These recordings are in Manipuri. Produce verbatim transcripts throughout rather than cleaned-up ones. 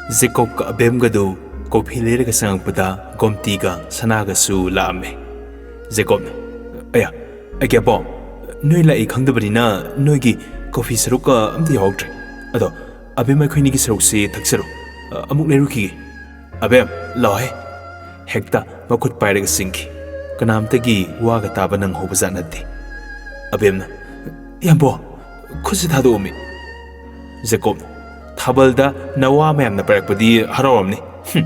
ꯖꯦꯀꯣꯕꯀ ꯑꯕꯦꯝꯒꯗꯨ ꯀꯣꯐꯤ ꯂꯩꯔꯒ ꯆꯪꯉꯛꯄꯗ ꯒꯣꯝꯇꯤꯒ ꯁꯅꯥꯒꯁꯨ ꯂꯥꯛꯑꯝꯃꯦ꯫ ꯖꯦꯀꯣꯕꯅ, "ꯑꯌꯥ, ꯑꯩꯒꯤ ꯑꯕꯣ, ꯅꯣꯏ ꯂꯥꯛꯏ ꯈꯪꯗꯕꯅꯤꯅ ꯅꯣꯏꯒꯤ ꯀꯣꯐꯤ ꯁꯔꯨꯛꯀ ꯑꯝꯇ ꯌꯥꯎꯗ꯭ꯔꯦ꯫ ꯑꯗꯣ ꯑꯕꯦꯝ, ꯑꯩꯈꯣꯏꯅꯤꯒꯤ ꯁꯔꯨꯛꯁꯤ ꯊꯛꯆꯔꯣ꯫ ꯑ, ꯑꯃꯨꯛ ꯂꯩꯔꯨꯈꯤꯒꯦ꯫ ꯑꯕꯦꯝ, ꯂꯥꯛꯑꯣꯍꯦ꯫" ꯍꯦꯛꯇ ꯃꯈꯨꯠ ꯄꯥꯏꯔꯒ ꯆꯤꯡꯈꯤ꯫ ꯀꯅꯥꯝꯇꯒꯤ ꯋꯥꯒ ꯇꯥꯕ ꯅꯪꯍꯧꯕꯖꯥꯠ ꯅꯠꯇꯦ꯫ ꯑꯕꯦꯝꯅ, "ꯌꯥꯝꯕꯣ, ꯈꯨꯠꯁꯤ ꯊꯥꯗꯣꯛꯑꯝꯃꯤ꯫" ꯖꯦꯀꯣꯕꯅ, "ꯊꯥꯕꯜꯗ ꯅꯋꯥ ꯃꯌꯥꯝꯅ ꯄꯥꯏꯔꯛꯄꯗꯤ ꯍꯔꯥꯎꯔꯝꯅꯤ꯫ ꯍꯨꯝ,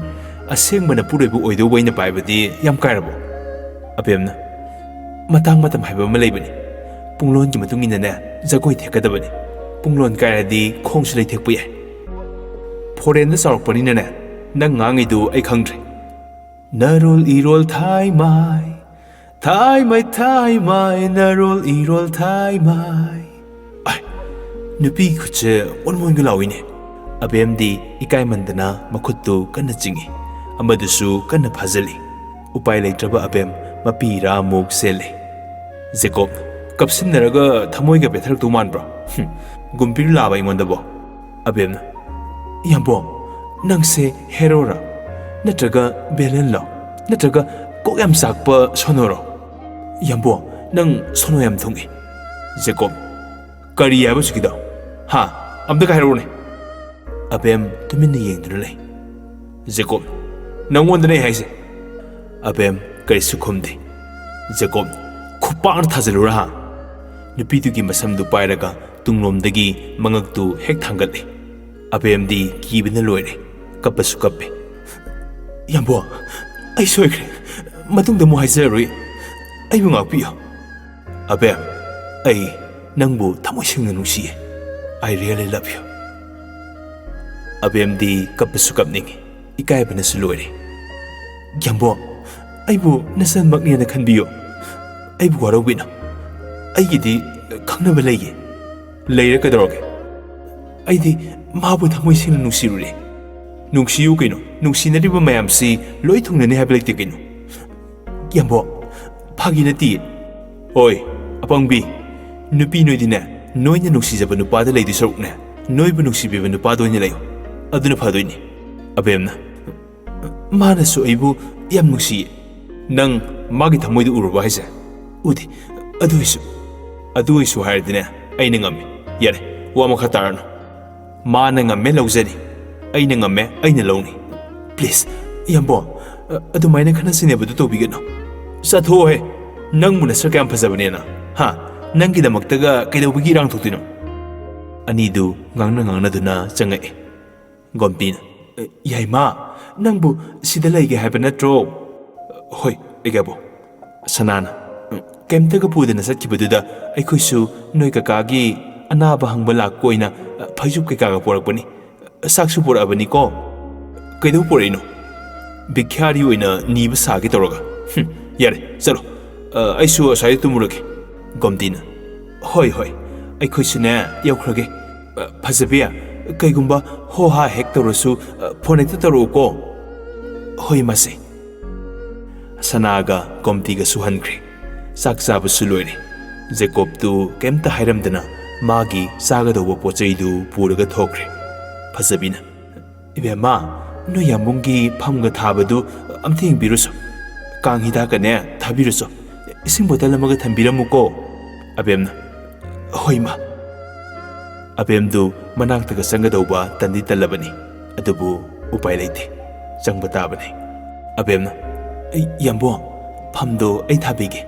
ꯑꯁꯦꯡꯕ ꯅꯄꯨꯔꯣꯏꯕ ꯑꯣꯏꯗꯧꯕ ꯑꯩꯅ ꯄꯥꯏꯕꯗꯤ ꯌꯥꯝ ꯀꯥꯏꯔꯕꯣ?" ꯑꯕꯦꯝꯅ, "ꯃꯇꯥꯡ ꯃꯇꯝ ꯍꯥꯏꯕ ꯑꯃ ꯂꯩꯕꯅꯤ꯫ ꯄꯨꯡꯂꯣꯟꯒꯤ ꯃꯇꯨꯡ ꯏꯟꯅꯅꯦ ꯖꯒꯣꯏ ꯊꯦꯛꯀꯗꯕꯅꯤ꯫ ꯄꯨꯡꯂꯣꯟ ꯀꯥꯏꯔꯗꯤ ꯈꯣꯡꯁꯨ ꯂꯩꯊꯦꯛꯄ ꯌꯥꯏ꯫ ꯐꯣꯔꯦꯟꯗ ꯆꯥꯎꯔꯛꯄꯅꯤꯅꯅꯦ, ꯅꯪ ꯉꯥꯡꯉꯤꯗꯨ ꯑꯩ ꯈꯪꯗ꯭ꯔꯦ꯫ ꯅꯔꯣꯜ ꯏꯔꯣꯜ ꯊꯥꯏ ꯃꯥꯏ, ꯊꯥꯏ ꯃꯥꯏ, ꯊꯥꯏ ꯃꯥꯏ, ꯅꯔꯣꯜ ꯏꯔꯣꯜ ꯊꯥꯏ ꯃꯥꯏ꯫" ꯑꯥꯏ, ꯅꯨꯄꯤꯒꯤ ꯈꯨꯠꯁꯦ ꯃꯣꯟ ꯃꯣꯟꯒ ꯂꯥꯎꯏꯅꯦ꯫ ꯑꯕꯦꯝꯗꯤ ꯏꯀꯥꯏꯃꯟꯗꯅ ꯃꯈꯨꯠꯇꯨ ꯀꯟꯅ ꯆꯤꯡꯏ, ꯑꯃꯗꯨꯁꯨ ꯀꯟꯅ ꯐꯥꯖꯤꯜꯂꯤ꯫ ꯎꯄꯥꯏ ꯂꯩꯇ꯭ꯔꯕ ꯑꯕꯦꯝ ꯃꯄꯤ ꯏꯔꯥꯃꯨꯛ ꯆꯦꯜꯂꯤ꯫ ꯖꯦꯀꯣꯕ, "ꯀꯞꯁꯤꯟꯅꯔꯒ ꯊꯃꯣꯏꯒ ꯄꯦꯊꯔꯛꯇꯧ ꯃꯥꯟꯕ꯭ꯔꯣ? ꯍꯨꯝ, ꯒꯨꯝꯕꯤꯔ ꯂꯥꯕ ꯑꯩꯉꯣꯟꯗꯕꯣ?" ꯑꯕꯦꯝꯅ, "ꯌꯥꯝꯕꯣ, ꯅꯪꯁꯦ ꯍꯦꯔꯣꯔꯥ? ꯅꯠꯇ꯭ꯔꯒ ꯚꯤꯂꯦꯟꯂꯣ? ꯅꯠꯇ꯭ꯔꯒ ꯀꯣꯛ ꯌꯥꯝ ꯆꯥꯛꯄ ꯁꯣꯅꯣꯔꯣ? ꯌꯥꯝꯕꯣ, ꯅꯪ ꯁꯣꯅꯣ ꯌꯥꯝ ꯊꯨꯡꯉꯤ꯫" ꯖꯦꯀꯣꯕ, "ꯀꯔꯤ ꯍꯥꯏꯕ ꯍꯧꯖꯤꯛꯀꯤꯗꯣ? ꯍꯥ? ꯑꯝꯇꯒ ꯍꯥꯏꯔꯛꯎꯅꯦ꯫" ꯑꯕꯦꯝ ꯇꯨꯃꯤꯟꯅ ꯌꯦꯡꯗꯨꯅ ꯂꯩ꯫ ꯖꯦꯀꯣꯕ, "ꯅꯪꯉꯣꯟꯗꯅꯦ ꯑꯩ ꯍꯥꯏꯁꯦ꯫" ꯑꯕꯦꯝ ꯀꯔꯤꯁꯨ ꯈꯨꯝꯗꯦ꯫ ꯖꯦꯀꯣꯕ, "ꯈꯨꯄꯥꯛꯅ ꯊꯥꯖꯤꯜꯂꯨꯔꯥ, ꯍꯥ?" ꯅꯨꯄꯤꯗꯨꯒꯤ ꯃꯁꯝꯗꯨ ꯄꯥꯏꯔꯒ ꯇꯨꯡꯂꯣꯝꯗꯒꯤ ꯃꯉꯛꯇꯨ ꯍꯦꯛ ꯊꯥꯡꯒꯠꯂꯦ꯫ ꯑꯕꯦꯝꯗꯤ ꯀꯤꯕꯅ ꯂꯣꯏꯔꯦ, ꯀꯞꯄꯁꯨ ꯀꯞꯄꯦ꯫ "ꯌꯥꯝꯕꯣ, ꯑꯩ ꯁꯣꯏꯈ꯭ꯔꯦ, ꯃꯇꯨꯡꯗ ꯑꯃꯨꯛ ꯍꯥꯏꯖꯔꯔꯣꯏ, ꯑꯩꯕꯨ ꯉꯥꯛꯄꯤꯌꯨ꯫" "ꯑꯕꯦꯝ, ꯑꯩ ꯅꯪꯕꯨ ꯊꯃꯣꯏ ꯁꯦꯡꯅ ꯅꯨꯡꯁꯤꯌꯦ꯫ I really love you꯫" ꯑꯕꯦꯝꯗꯤ ꯀꯞꯄꯁꯨ ꯀꯞꯅꯤꯡꯉꯤ, ꯏꯀꯥꯏꯕꯅꯁꯨ ꯂꯣꯏꯔꯦ꯫ "ꯌꯥꯝꯕꯣ, ꯑꯩꯕꯨ ꯅꯆꯟꯃꯛꯅꯦꯅ ꯈꯟꯕꯤꯌꯨ꯫ ꯑꯩꯕꯨ ꯋꯥꯔꯧꯕꯤꯅꯨ꯫ ꯑꯩꯒꯤꯗꯤ ꯈꯪꯅꯕ ꯂꯩꯌꯦ꯫" "ꯂꯩꯔꯦ, ꯀꯩꯗꯧꯔꯒꯦ?" "ꯑꯩꯗꯤ ꯃꯥꯕꯨ ꯊꯃꯣꯏ ꯁꯦꯡꯅ ꯅꯨꯡꯁꯤꯔꯨꯔꯦ꯫" "ꯅꯨꯡꯁꯤꯌꯨ ꯀꯩꯅꯣ, ꯅꯨꯡꯁꯤꯅꯔꯤꯕ ꯃꯌꯥꯝꯁꯤ ꯂꯣꯏ ꯊꯨꯡꯅꯅꯤ ꯍꯥꯏꯕ ꯂꯩꯇꯦ ꯀꯩꯅꯣ꯫" "ꯌꯥꯝꯕꯣ, ꯐꯥꯒꯤ ꯅꯠꯇꯤꯌꯦ꯫" "ꯍꯣꯏ, ꯑꯄꯪꯕꯤ, ꯅꯨꯄꯤ ꯅꯣꯏꯗꯤꯅꯦ, ꯅꯣꯏꯅ ꯅꯨꯡꯁꯤꯖꯕ ꯅꯨꯄꯥꯗ ꯂꯩꯗꯣꯏ ꯁꯔꯨꯛꯅꯦ, ꯅꯣꯏꯕꯨ ꯅꯨꯡꯁꯤꯕꯤꯕ ꯅꯨꯄꯥꯗ ꯑꯣꯏꯅ ꯂꯩꯌꯨ, ꯑꯗꯨꯅ ꯐꯗꯣꯏꯅꯤ꯫ ꯑꯕꯦꯝꯅ, "ꯃꯥꯅꯁꯨ ꯑꯩꯕꯨ ꯌꯥꯝ ꯅꯨꯡꯁꯤꯌꯦ꯫ ꯅꯪ ꯃꯥꯒꯤ ꯊꯃꯣꯏꯗꯨ ꯎꯔꯕ ꯍꯥꯏꯁꯦ?" "ꯎꯗꯦ꯫ ꯑꯗꯨ ꯑꯣꯏꯁꯨ, ꯑꯗꯨ ꯑꯣꯏꯁꯨ ꯍꯥꯏꯔꯗꯤꯅꯦ, ꯑꯩꯅ ꯉꯝꯃꯤ꯫ ꯌꯥꯔꯦ, ꯋꯥ ꯃꯈꯥ ꯇꯥꯔꯅꯨ꯫ ꯃꯥꯅ ꯉꯝꯃꯦ, ꯂꯧꯖꯅꯤ꯫ ꯑꯩꯅ ꯉꯝꯃꯦ, ꯑꯩꯅ ꯂꯧꯅꯤ꯫ Please, ꯌꯥꯝꯕꯣ, ꯑ-, ꯑꯗꯨꯃꯥꯏꯅ ꯈꯠꯅ ꯆꯩꯅꯕꯗꯨ ꯇꯧꯕꯤꯒꯅꯨ꯫ ꯆꯠꯊꯣꯛꯑꯣꯍꯦ꯫ ꯅꯪꯕꯨ ꯅꯁꯛ ꯀꯌꯥꯝ ꯐꯖꯕꯅꯦꯅ? ꯍꯥ? ꯅꯪꯒꯤꯗꯃꯛꯇꯒ ꯀꯩꯗꯧꯕꯒꯤ ꯏꯔꯥꯡ ꯊꯣꯛꯇꯣꯏꯅꯣ?" ꯑꯅꯤꯗꯨ ꯉꯥꯡꯅ ꯉꯥꯡꯅꯗꯨꯅ ꯆꯪꯉꯛꯑꯦ꯫ ꯒꯣꯝꯇꯤꯅ, "ꯑꯦ, ꯌꯥꯏꯃ, ꯅꯪꯕꯨ ꯁꯤꯗ ꯂꯩꯒꯦ ꯍꯥꯏꯕ ꯅꯠꯇ꯭ꯔꯣ?" "ꯍꯣꯏ, ꯂꯩꯒꯦꯕꯣ꯫" ꯁꯅꯥꯅ, "ꯎꯝ, ꯀꯩꯝꯇꯒ ꯄꯨꯗꯅ ꯆꯠꯈꯤꯕꯗꯨꯗ ꯑꯩꯈꯣꯏꯁꯨ ꯅꯣꯏ ꯀꯀꯥꯒꯤ ꯑꯅꯥꯕ ꯍꯪꯕ ꯂꯥꯛꯄ ꯑꯣꯏꯅ, ꯑ, ꯐꯩꯖꯨꯞ ꯀꯩꯀꯥꯒ ꯄꯣꯔꯛꯄꯅꯤ꯫ ꯆꯥꯛꯁꯨ ꯄꯣꯔꯛꯑꯕꯅꯤꯀꯣ꯫ ꯀꯩꯗꯧ ꯄꯣꯔꯛꯏꯅꯣ? ꯚꯤꯈ꯭ꯌꯥꯔꯤ ꯑꯣꯏꯅ ꯅꯤꯕ ꯁꯥꯒꯦ ꯇꯧꯔꯒ꯫ ꯍꯨꯝ, ꯌꯥꯔꯦ, ꯆꯠꯂꯣ꯫ ꯑ, ꯑꯩꯁꯨ ꯑꯁ꯭ꯋꯥꯏꯗ ꯇꯨꯝꯃꯨꯔꯒꯦ꯫" ꯒꯣꯝꯇꯤꯅ, "ꯍꯣꯏ, ꯍꯣꯏ, ꯑꯩꯈꯣꯏꯁꯨꯅꯦ ꯌꯧꯈ꯭ꯔꯒꯦ꯫ ꯑ, ꯐꯖꯕꯤ, ꯀꯩꯒꯨꯝꯕ ꯍꯣ ꯍꯥ ꯍꯦꯛ ꯇꯧꯔꯁꯨ, ꯑ, ꯐꯣꯟ ꯍꯦꯛꯇ ꯇꯧꯔꯛꯎꯀꯣ꯫" "ꯍꯣꯏ, ꯃꯥꯁꯦ꯫" ꯁꯅꯥꯒ ꯒꯣꯝꯇꯤꯒꯁꯨ ꯍꯟꯈ꯭ꯔꯦ꯫ ꯆꯥꯛ ꯆꯥꯕꯁꯨ ꯂꯣꯏꯔꯦ꯫ ꯖꯦꯀꯣꯕꯇꯨ ꯀꯩꯝꯇ ꯍꯥꯏꯔꯝꯗꯅ ꯃꯥꯒꯤ ꯆꯥꯒꯗꯧꯕ ꯄꯣꯠ ꯆꯩꯗꯨ ꯄꯨꯔꯒ ꯊꯣꯛꯈ꯭ꯔꯦ꯫ ꯐꯖꯕꯤꯅ, "ꯏꯕꯦꯝꯃ, ꯅꯣꯏ ꯌꯥꯝꯕꯨꯡꯒꯤ ꯐꯝꯒ ꯊꯥꯕꯗꯨ ꯑꯝꯇ ꯌꯦꯡꯕꯤꯔꯨꯁꯣ꯫ ꯀꯥꯡ ꯍꯤꯗꯥꯛꯀꯅꯦ ꯊꯥꯕꯤꯔꯨꯁꯣ꯫ ꯏꯁꯤꯡ ꯕꯣꯇꯜ ꯑꯃꯒ ꯊꯝꯕꯤꯔꯝꯃꯨꯀꯣ꯫" ꯑꯕꯦꯝꯅ, "ꯍꯣꯏ, ꯃꯥ꯫" ꯑꯕꯦꯝꯗꯨ ꯃꯅꯥꯛꯇꯒ ꯆꯪꯒꯗꯧꯕ ꯇꯟꯗꯤ ꯇꯜꯂꯕꯅꯤ, ꯑꯗꯨꯕꯨ ꯎꯄꯥꯏ ꯂꯩꯇꯦ, ꯆꯪꯕ ꯇꯥꯕꯅꯤ꯫ ꯑꯕꯦꯝꯅ, "ꯑꯩ, ꯌꯥꯝꯕꯣ, ꯐꯝꯗꯣ ꯑꯩ ꯊꯥꯕꯤꯒꯦ꯫"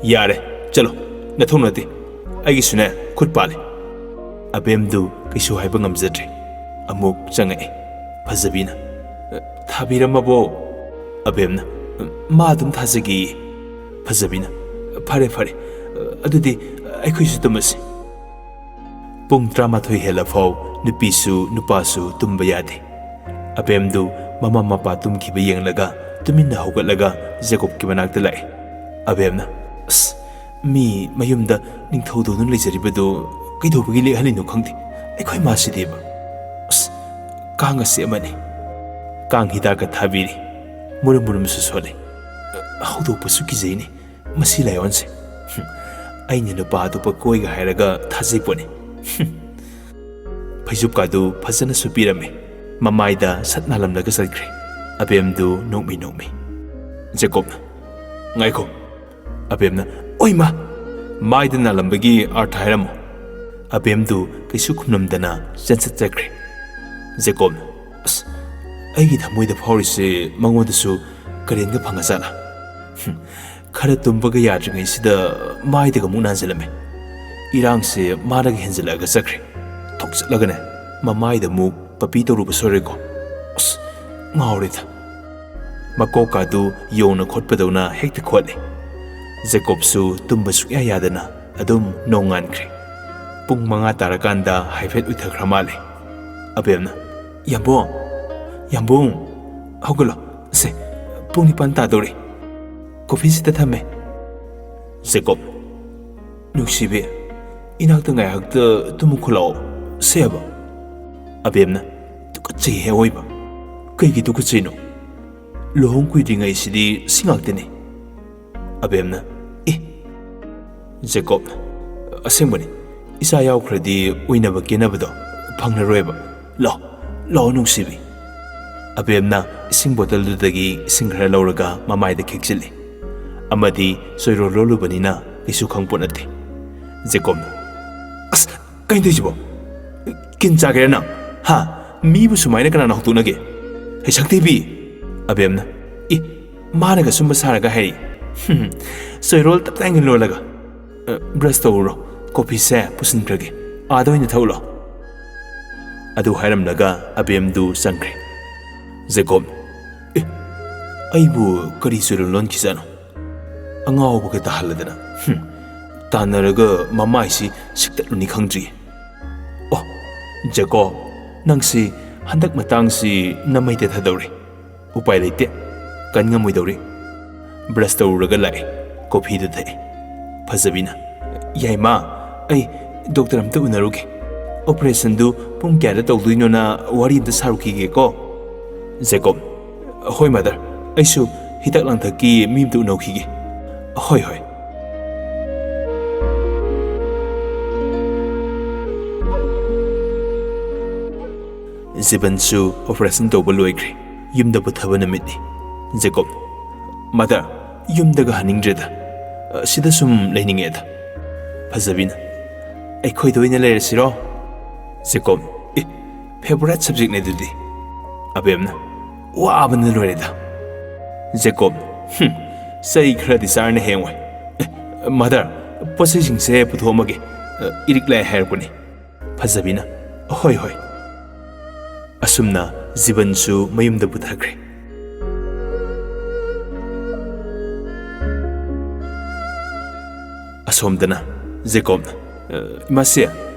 "ꯌꯥꯔꯦ, ꯆꯠꯂꯣ, ꯅꯊꯧ ꯅꯠꯇꯦ꯫ ꯑꯩꯒꯤꯁꯨꯅꯦ ꯈꯨꯠ ꯄꯥꯜꯂꯦ꯫" ꯑꯕꯦꯝꯗꯨ ꯀꯩꯁꯨ ꯍꯥꯏꯕ ꯉꯝꯖꯗ꯭ꯔꯦ꯫ ꯑꯃꯨꯛ ꯆꯪꯉꯛꯑꯦ꯫ ꯐꯖꯕꯤꯅ, "ꯊꯥꯕꯤꯔꯝꯃꯕꯣ?" ꯑꯕꯦꯝꯅ, "ꯃꯥ ꯑꯗꯨꯝ ꯊꯥꯖꯒꯦꯌꯦ꯫" ꯐꯖꯕꯤꯅ, "ꯐꯔꯦ, ꯐꯔꯦ, ꯑꯗꯨꯗꯤ ꯑꯩꯈꯣꯏꯁꯨ ꯇꯨꯝꯃꯁꯤ꯫" ꯄꯨꯡ ꯇꯔꯥꯃꯥꯊꯣꯏ ꯍꯦꯜꯂꯐꯥꯎ ꯅꯨꯄꯤꯁꯨ ꯅꯨꯄꯥꯁꯨ ꯇꯨꯝꯕ ꯌꯥꯗꯦ꯫ ꯑꯕꯦꯝꯗꯨ ꯃꯃꯥ ꯃꯄꯥ ꯇꯨꯝꯈꯤꯕ ꯌꯦꯡꯂꯒ ꯇꯨꯃꯤꯟꯅ ꯍꯧꯒꯠꯂꯒ ꯖꯦꯀꯣꯕꯀꯤ ꯃꯅꯥꯛꯇ ꯂꯥꯛꯑꯦ꯫ ꯑꯕꯦꯝꯅ, "ꯑꯁ, ꯃꯤ ꯃꯌꯨꯝꯗ ꯅꯤꯡꯊꯧꯗꯧꯅ ꯂꯩꯖꯔꯤꯕꯗꯨ ꯀꯩꯗꯧꯕꯒꯤ ꯂꯦꯛꯍꯜꯂꯤꯅꯣ ꯈꯪꯗꯦ꯫ ꯑꯩꯈꯣꯏ ꯃꯥꯁꯤꯗꯤꯕ꯫ ꯑꯁ, ꯀꯥꯡ ꯑꯁꯤ ꯑꯃꯅꯤ꯫" ꯀꯥꯡ ꯍꯤꯗꯥꯛꯀ ꯊꯥꯕꯤꯔꯤ꯫ ꯃꯨꯔꯨꯝ ꯃꯨꯔꯨꯝꯁꯨ ꯁꯣꯜꯂꯤ꯫ ꯍꯧꯗꯣꯛꯄꯁꯨ ꯀꯤꯖꯩꯅꯦ꯫ ꯃꯁꯤ ꯂꯥꯏꯑꯣꯟꯁꯦ꯫ ꯍꯨꯝ, ꯑꯩꯅ ꯅꯨꯄꯥ ꯑꯇꯣꯞꯄ ꯀꯣꯏꯒ ꯍꯥꯏꯔꯒ ꯊꯥꯖꯩ ꯄꯣꯠꯅꯤ꯫ ꯍꯨꯝ꯫ ꯐꯩꯖꯨꯞꯀꯥꯗꯨ ꯐꯖꯅꯁꯨ ꯄꯤꯔꯝꯃꯤ꯫ ꯃꯃꯥꯏꯗ ꯁꯠ ꯅꯥꯜꯂꯝꯂꯒ ꯆꯠꯈ꯭ꯔꯦ꯫ ꯑꯕꯦꯝꯗꯨ ꯅꯣꯛꯃꯤ ꯅꯣꯛꯃꯤ꯫ ꯖꯦꯀꯣꯕꯅ, "ꯉꯥꯏꯈꯣ!" ꯑꯕꯦꯝꯅ, "ꯑꯣꯏꯃ!" ꯃꯥꯏꯗ ꯅꯥꯜꯂꯝꯕꯒꯤ ꯑꯥꯔꯊ ꯍꯥꯏꯔꯝꯃꯣ꯫ ꯑꯕꯦꯝꯗꯨ ꯀꯩꯁꯨ ꯈꯨꯝꯂꯝꯗꯅ ꯆꯦꯟꯁꯠ ꯆꯠꯈ꯭ꯔꯦ꯫ ꯖꯦꯀꯣꯕꯅ, "ꯑꯁ, ꯑꯩꯒꯤ ꯊꯃꯣꯏꯗ ꯐꯥꯎꯔꯤꯁꯦ ꯃꯉꯣꯟꯗꯁꯨ ꯀꯔꯦꯟꯒ ꯐꯪꯉꯖꯥꯠꯂꯥ? ꯍꯨꯝ, ꯈꯔ ꯇꯨꯝꯕꯒ ꯌꯥꯗ꯭ꯔꯤꯉꯩꯁꯤꯗ ꯃꯥꯏꯗꯒ ꯑꯃꯨꯛ ꯅꯥꯟꯁꯤꯜꯂꯝꯃꯦ꯫ ꯏꯔꯥꯡꯁꯦ ꯃꯥꯅꯒ ꯍꯦꯟꯖꯤꯜꯂꯛꯑꯒ ꯆꯠꯈ꯭ꯔꯦ꯫ ꯊꯣꯛꯆꯠꯂꯒꯅꯦ, ꯃꯃꯥꯏꯗ ꯑꯃꯨꯛ ꯄꯄꯤ ꯇꯧꯔꯨꯕ ꯁꯣꯏꯔꯣꯏꯀꯣ꯫ ꯑꯁ, ꯉꯥꯎꯔꯦꯗ!" ꯃꯀꯣꯛꯀꯥꯗꯨ ꯌꯣꯡꯅ ꯈꯣꯠꯄꯗꯧꯅ ꯍꯦꯛꯇ ꯈꯣꯠꯂꯦ꯫ ꯖꯦꯀꯣꯕꯁꯨ ꯇꯨꯝꯕ ꯁꯨꯛꯌꯥ ꯌꯥꯗꯅ ꯑꯗꯨꯝ ꯅꯣꯡꯉꯥꯟꯈ꯭ꯔꯦ꯫ ꯄꯨꯡ ꯃꯉꯥ ꯇꯥꯔꯀꯥꯟꯗ ꯍꯥꯏꯐꯦꯠ ꯎꯏꯊꯈ꯭ꯔ ꯃꯥꯜꯂꯦ꯫ ꯑꯕꯦꯝꯅ, "ꯌꯥꯝꯕꯨꯡ! ꯌꯥꯝꯕꯨꯡ! ꯍꯧꯒꯠꯂꯣ꯫ ꯑꯁꯦ, ꯄꯨꯡ ꯅꯤꯄꯥꯟ ꯇꯥꯗꯧꯔꯦ꯫ ꯀꯣꯐꯤꯁꯤꯗ ꯊꯝꯃꯦ꯫" ꯖꯦꯀꯣꯕ, "ꯅꯨꯡꯁꯤꯕꯤ, ꯏꯅꯥꯛꯇ ꯉꯥꯏꯍꯥꯛꯇ ꯇꯨꯝꯃꯨ ꯈꯣꯠꯂꯛꯑꯣ꯫ ꯁꯦ ꯍꯥꯏꯕ꯫" ꯑꯕꯦꯝꯅ, "ꯇꯨꯀꯠꯆꯩꯍꯦ ꯑꯑꯣꯏꯕ꯫ ꯀꯩꯒꯤ ꯇꯨꯀꯠꯆꯩꯅꯣ? ꯂꯨꯍꯣꯡ ꯀꯨꯏꯗ꯭ꯔꯤꯉꯩꯁꯤꯗꯤ ꯁꯤ ꯉꯥꯛꯇꯅꯤ꯫" ꯑꯕꯦꯝꯅ, "ꯑꯦ!" ꯖꯦꯀꯣꯕꯅ, "ꯑꯁꯦꯡꯕꯅꯤ, ꯏꯆꯥ ꯌꯥꯎꯈ꯭ꯔꯗꯤ ꯎꯏꯅꯕ ꯀꯦꯅꯕꯗꯣ ꯐꯪꯂꯔꯣꯏꯕ꯫ ꯂꯥꯛꯑꯣ, ꯂꯥꯛꯑꯣ ꯅꯨꯡꯁꯤꯕꯤ꯫" ꯑꯕꯦꯝꯅ ꯏꯁꯤꯡ ꯕꯣꯇꯜꯗꯨꯗꯒꯤ ꯏꯁꯤꯡ ꯈꯔ ꯂꯧꯔꯒ ꯃꯃꯥꯏꯗ ꯈꯤꯛꯆꯤꯜꯂꯤ꯫ ꯑꯃꯗꯤ ꯆꯣꯏꯔꯣꯜ ꯂꯣꯜꯂꯨꯕꯅꯤꯅ ꯀꯩꯁꯨ ꯈꯪꯄꯣꯠ ꯅꯠꯇꯦ꯫ ꯖꯦꯀꯣꯕꯅ, "ꯑꯁ, ꯀꯩꯅꯣ ꯇꯧꯔꯤꯁꯤꯕꯣ? ꯀꯤꯟ ꯆꯥꯒꯦꯔꯥ ꯅꯪ? ꯍꯥ? ꯃꯤꯕꯨ ꯁꯨꯃꯥꯏꯅ ꯀꯅꯥꯅ ꯍꯧꯗꯣꯛꯅꯒꯦ? ꯍꯩ ꯁꯛꯊꯤꯕꯤ!" ꯑꯕꯦꯝꯅ, "ꯏ, ꯃꯥꯅꯒ ꯁꯨꯝꯕ ꯁꯥꯔꯒ ꯍꯥꯏꯔꯤ꯫ ꯍꯨꯝ, ꯆꯣꯏꯔꯣꯜ ꯇꯞꯇꯥꯏꯅ ꯂꯣꯜꯂꯒ꯫ ꯑ, ꯕ꯭ꯔꯁ ꯇꯧꯔꯨꯔꯣ꯫ ꯀꯣꯐꯤꯁꯦ ꯄꯨꯁꯤꯟꯈ꯭ꯔꯒꯦ꯫ ꯑꯥꯗ ꯑꯣꯏꯅ ꯊꯛꯎ ꯂꯥꯎ꯫" ꯑꯗꯨ ꯍꯥꯏꯔꯝꯂꯒ ꯑꯕꯦꯝꯗꯨ ꯆꯪꯈ꯭ꯔꯦ꯫ ꯖꯦꯀꯣꯕ, "ꯑꯦ, ꯑꯩꯕꯨ ꯀꯔꯤ ꯆꯣꯏꯔꯣꯜ ꯂꯣꯟꯈꯤꯖꯥꯠꯅꯣ? ꯑꯉꯥꯎꯕꯒ ꯇꯥꯍꯜꯂꯗꯅ꯫ ꯍꯨꯝ, ꯇꯥꯟꯅꯔꯒ ꯃꯃꯥꯏꯁꯤ ꯁꯤꯛꯇꯠꯂꯨꯅꯤ ꯈꯪꯗ꯭ꯔꯤ꯫ ꯑꯣ, ꯖꯦꯀꯣꯕ, ꯅꯪꯁꯤ ꯍꯟꯗꯛ ꯃꯇꯥꯡꯁꯤ ꯅꯃꯩ ꯇꯦꯊꯗꯧꯔꯦ꯫ ꯎꯄꯥꯏ ꯂꯩꯇꯦ, ꯀꯟ ꯉꯝꯃꯣꯏꯗꯧꯔꯤ꯫" ꯕ꯭ꯔꯁ ꯇꯧꯔꯨꯔꯒ ꯂꯥꯛꯑꯦ, ꯀꯣꯐꯤꯗꯨ ꯊꯛꯑꯦ꯫ ꯐꯖꯕꯤꯅ, "ꯌꯥꯏꯃ, ꯑꯩ ꯗꯣꯛꯇꯔ ꯑꯝꯇ ꯎꯅꯔꯨꯒꯦ꯫ ꯑꯣꯄꯔꯦꯁꯟꯗꯨ ꯄꯨꯡ ꯀꯌꯥꯗ ꯇꯧꯗꯣꯏꯅꯣꯅ ꯋꯥꯔꯤ ꯑꯝꯇ ꯁꯥꯔꯨꯈꯤꯒꯦꯀꯣ꯫" ꯖꯦꯀꯣꯕ, "ꯍꯣꯏ ꯃꯥꯗꯔ, ꯑꯩꯁꯨ ꯍꯤꯗꯥꯛ ꯂꯥꯡꯊꯛꯀꯤ ꯃꯤ ꯑꯝꯇ ꯎꯅꯧꯈꯤꯒꯦ꯫" "ꯍꯣꯏ, ꯍꯣꯏ꯫" ꯖꯤꯕꯟꯁꯨ operation ꯇꯧꯕ ꯂꯣꯏꯈ꯭ꯔꯦ꯫ ꯌꯨꯝꯗ ꯄꯨꯊꯕ ꯅꯨꯃꯤꯠꯅꯤ꯫ ꯖꯦꯀꯣꯕ, "Mother, ꯌꯨꯝꯗꯒ ꯍꯟꯅꯤꯡꯗ꯭ꯔꯦꯗ꯫ ꯑ, ꯁꯤꯗ ꯁꯨꯝ ꯂꯩꯅꯤꯡꯉꯦꯗ꯫" ꯐꯖꯕꯤꯅ, "ꯑꯩꯈꯣꯏꯗ ꯑꯣꯏꯅ ꯂꯩꯔꯁꯤꯔꯣ?" ꯖꯦꯀꯣꯕ, "ꯑꯦ, favourite subjectꯅꯦ ꯑꯗꯨꯗꯤ꯫" ꯑꯕꯦꯝꯅ, "ꯋꯥꯕꯅ ꯂꯣꯏꯔꯦꯗ꯫" ꯖꯦꯀꯣꯕ, "ꯍꯨꯝ, ꯆꯩ ꯈꯔꯗꯤ ꯆꯥꯔꯅꯤ ꯍꯌꯦꯡꯋꯥꯏ꯫ ꯑꯦ, mother, ꯄꯣꯠꯆꯩꯁꯤꯡꯁꯦ ꯄꯨꯊꯣꯛꯑꯝꯃꯒꯦ꯫ ꯑ, ꯏꯔꯤꯛ ꯂꯥꯛꯑꯦ ꯍꯥꯏꯔꯛꯄꯅꯤ꯫" ꯐꯖꯕꯤꯅ, "ꯍꯣꯏ, ꯍꯣꯏ꯫" ꯑꯁꯨꯝꯅ ꯖꯤꯕꯟꯁꯨ ꯃꯌꯨꯝꯗ ꯄꯨꯊꯈ꯭ꯔꯦ꯫ ꯑꯁꯣꯝꯗꯅ ꯖꯦꯀꯣꯕꯅ, "ꯑ, ꯏꯃꯥꯁꯦ,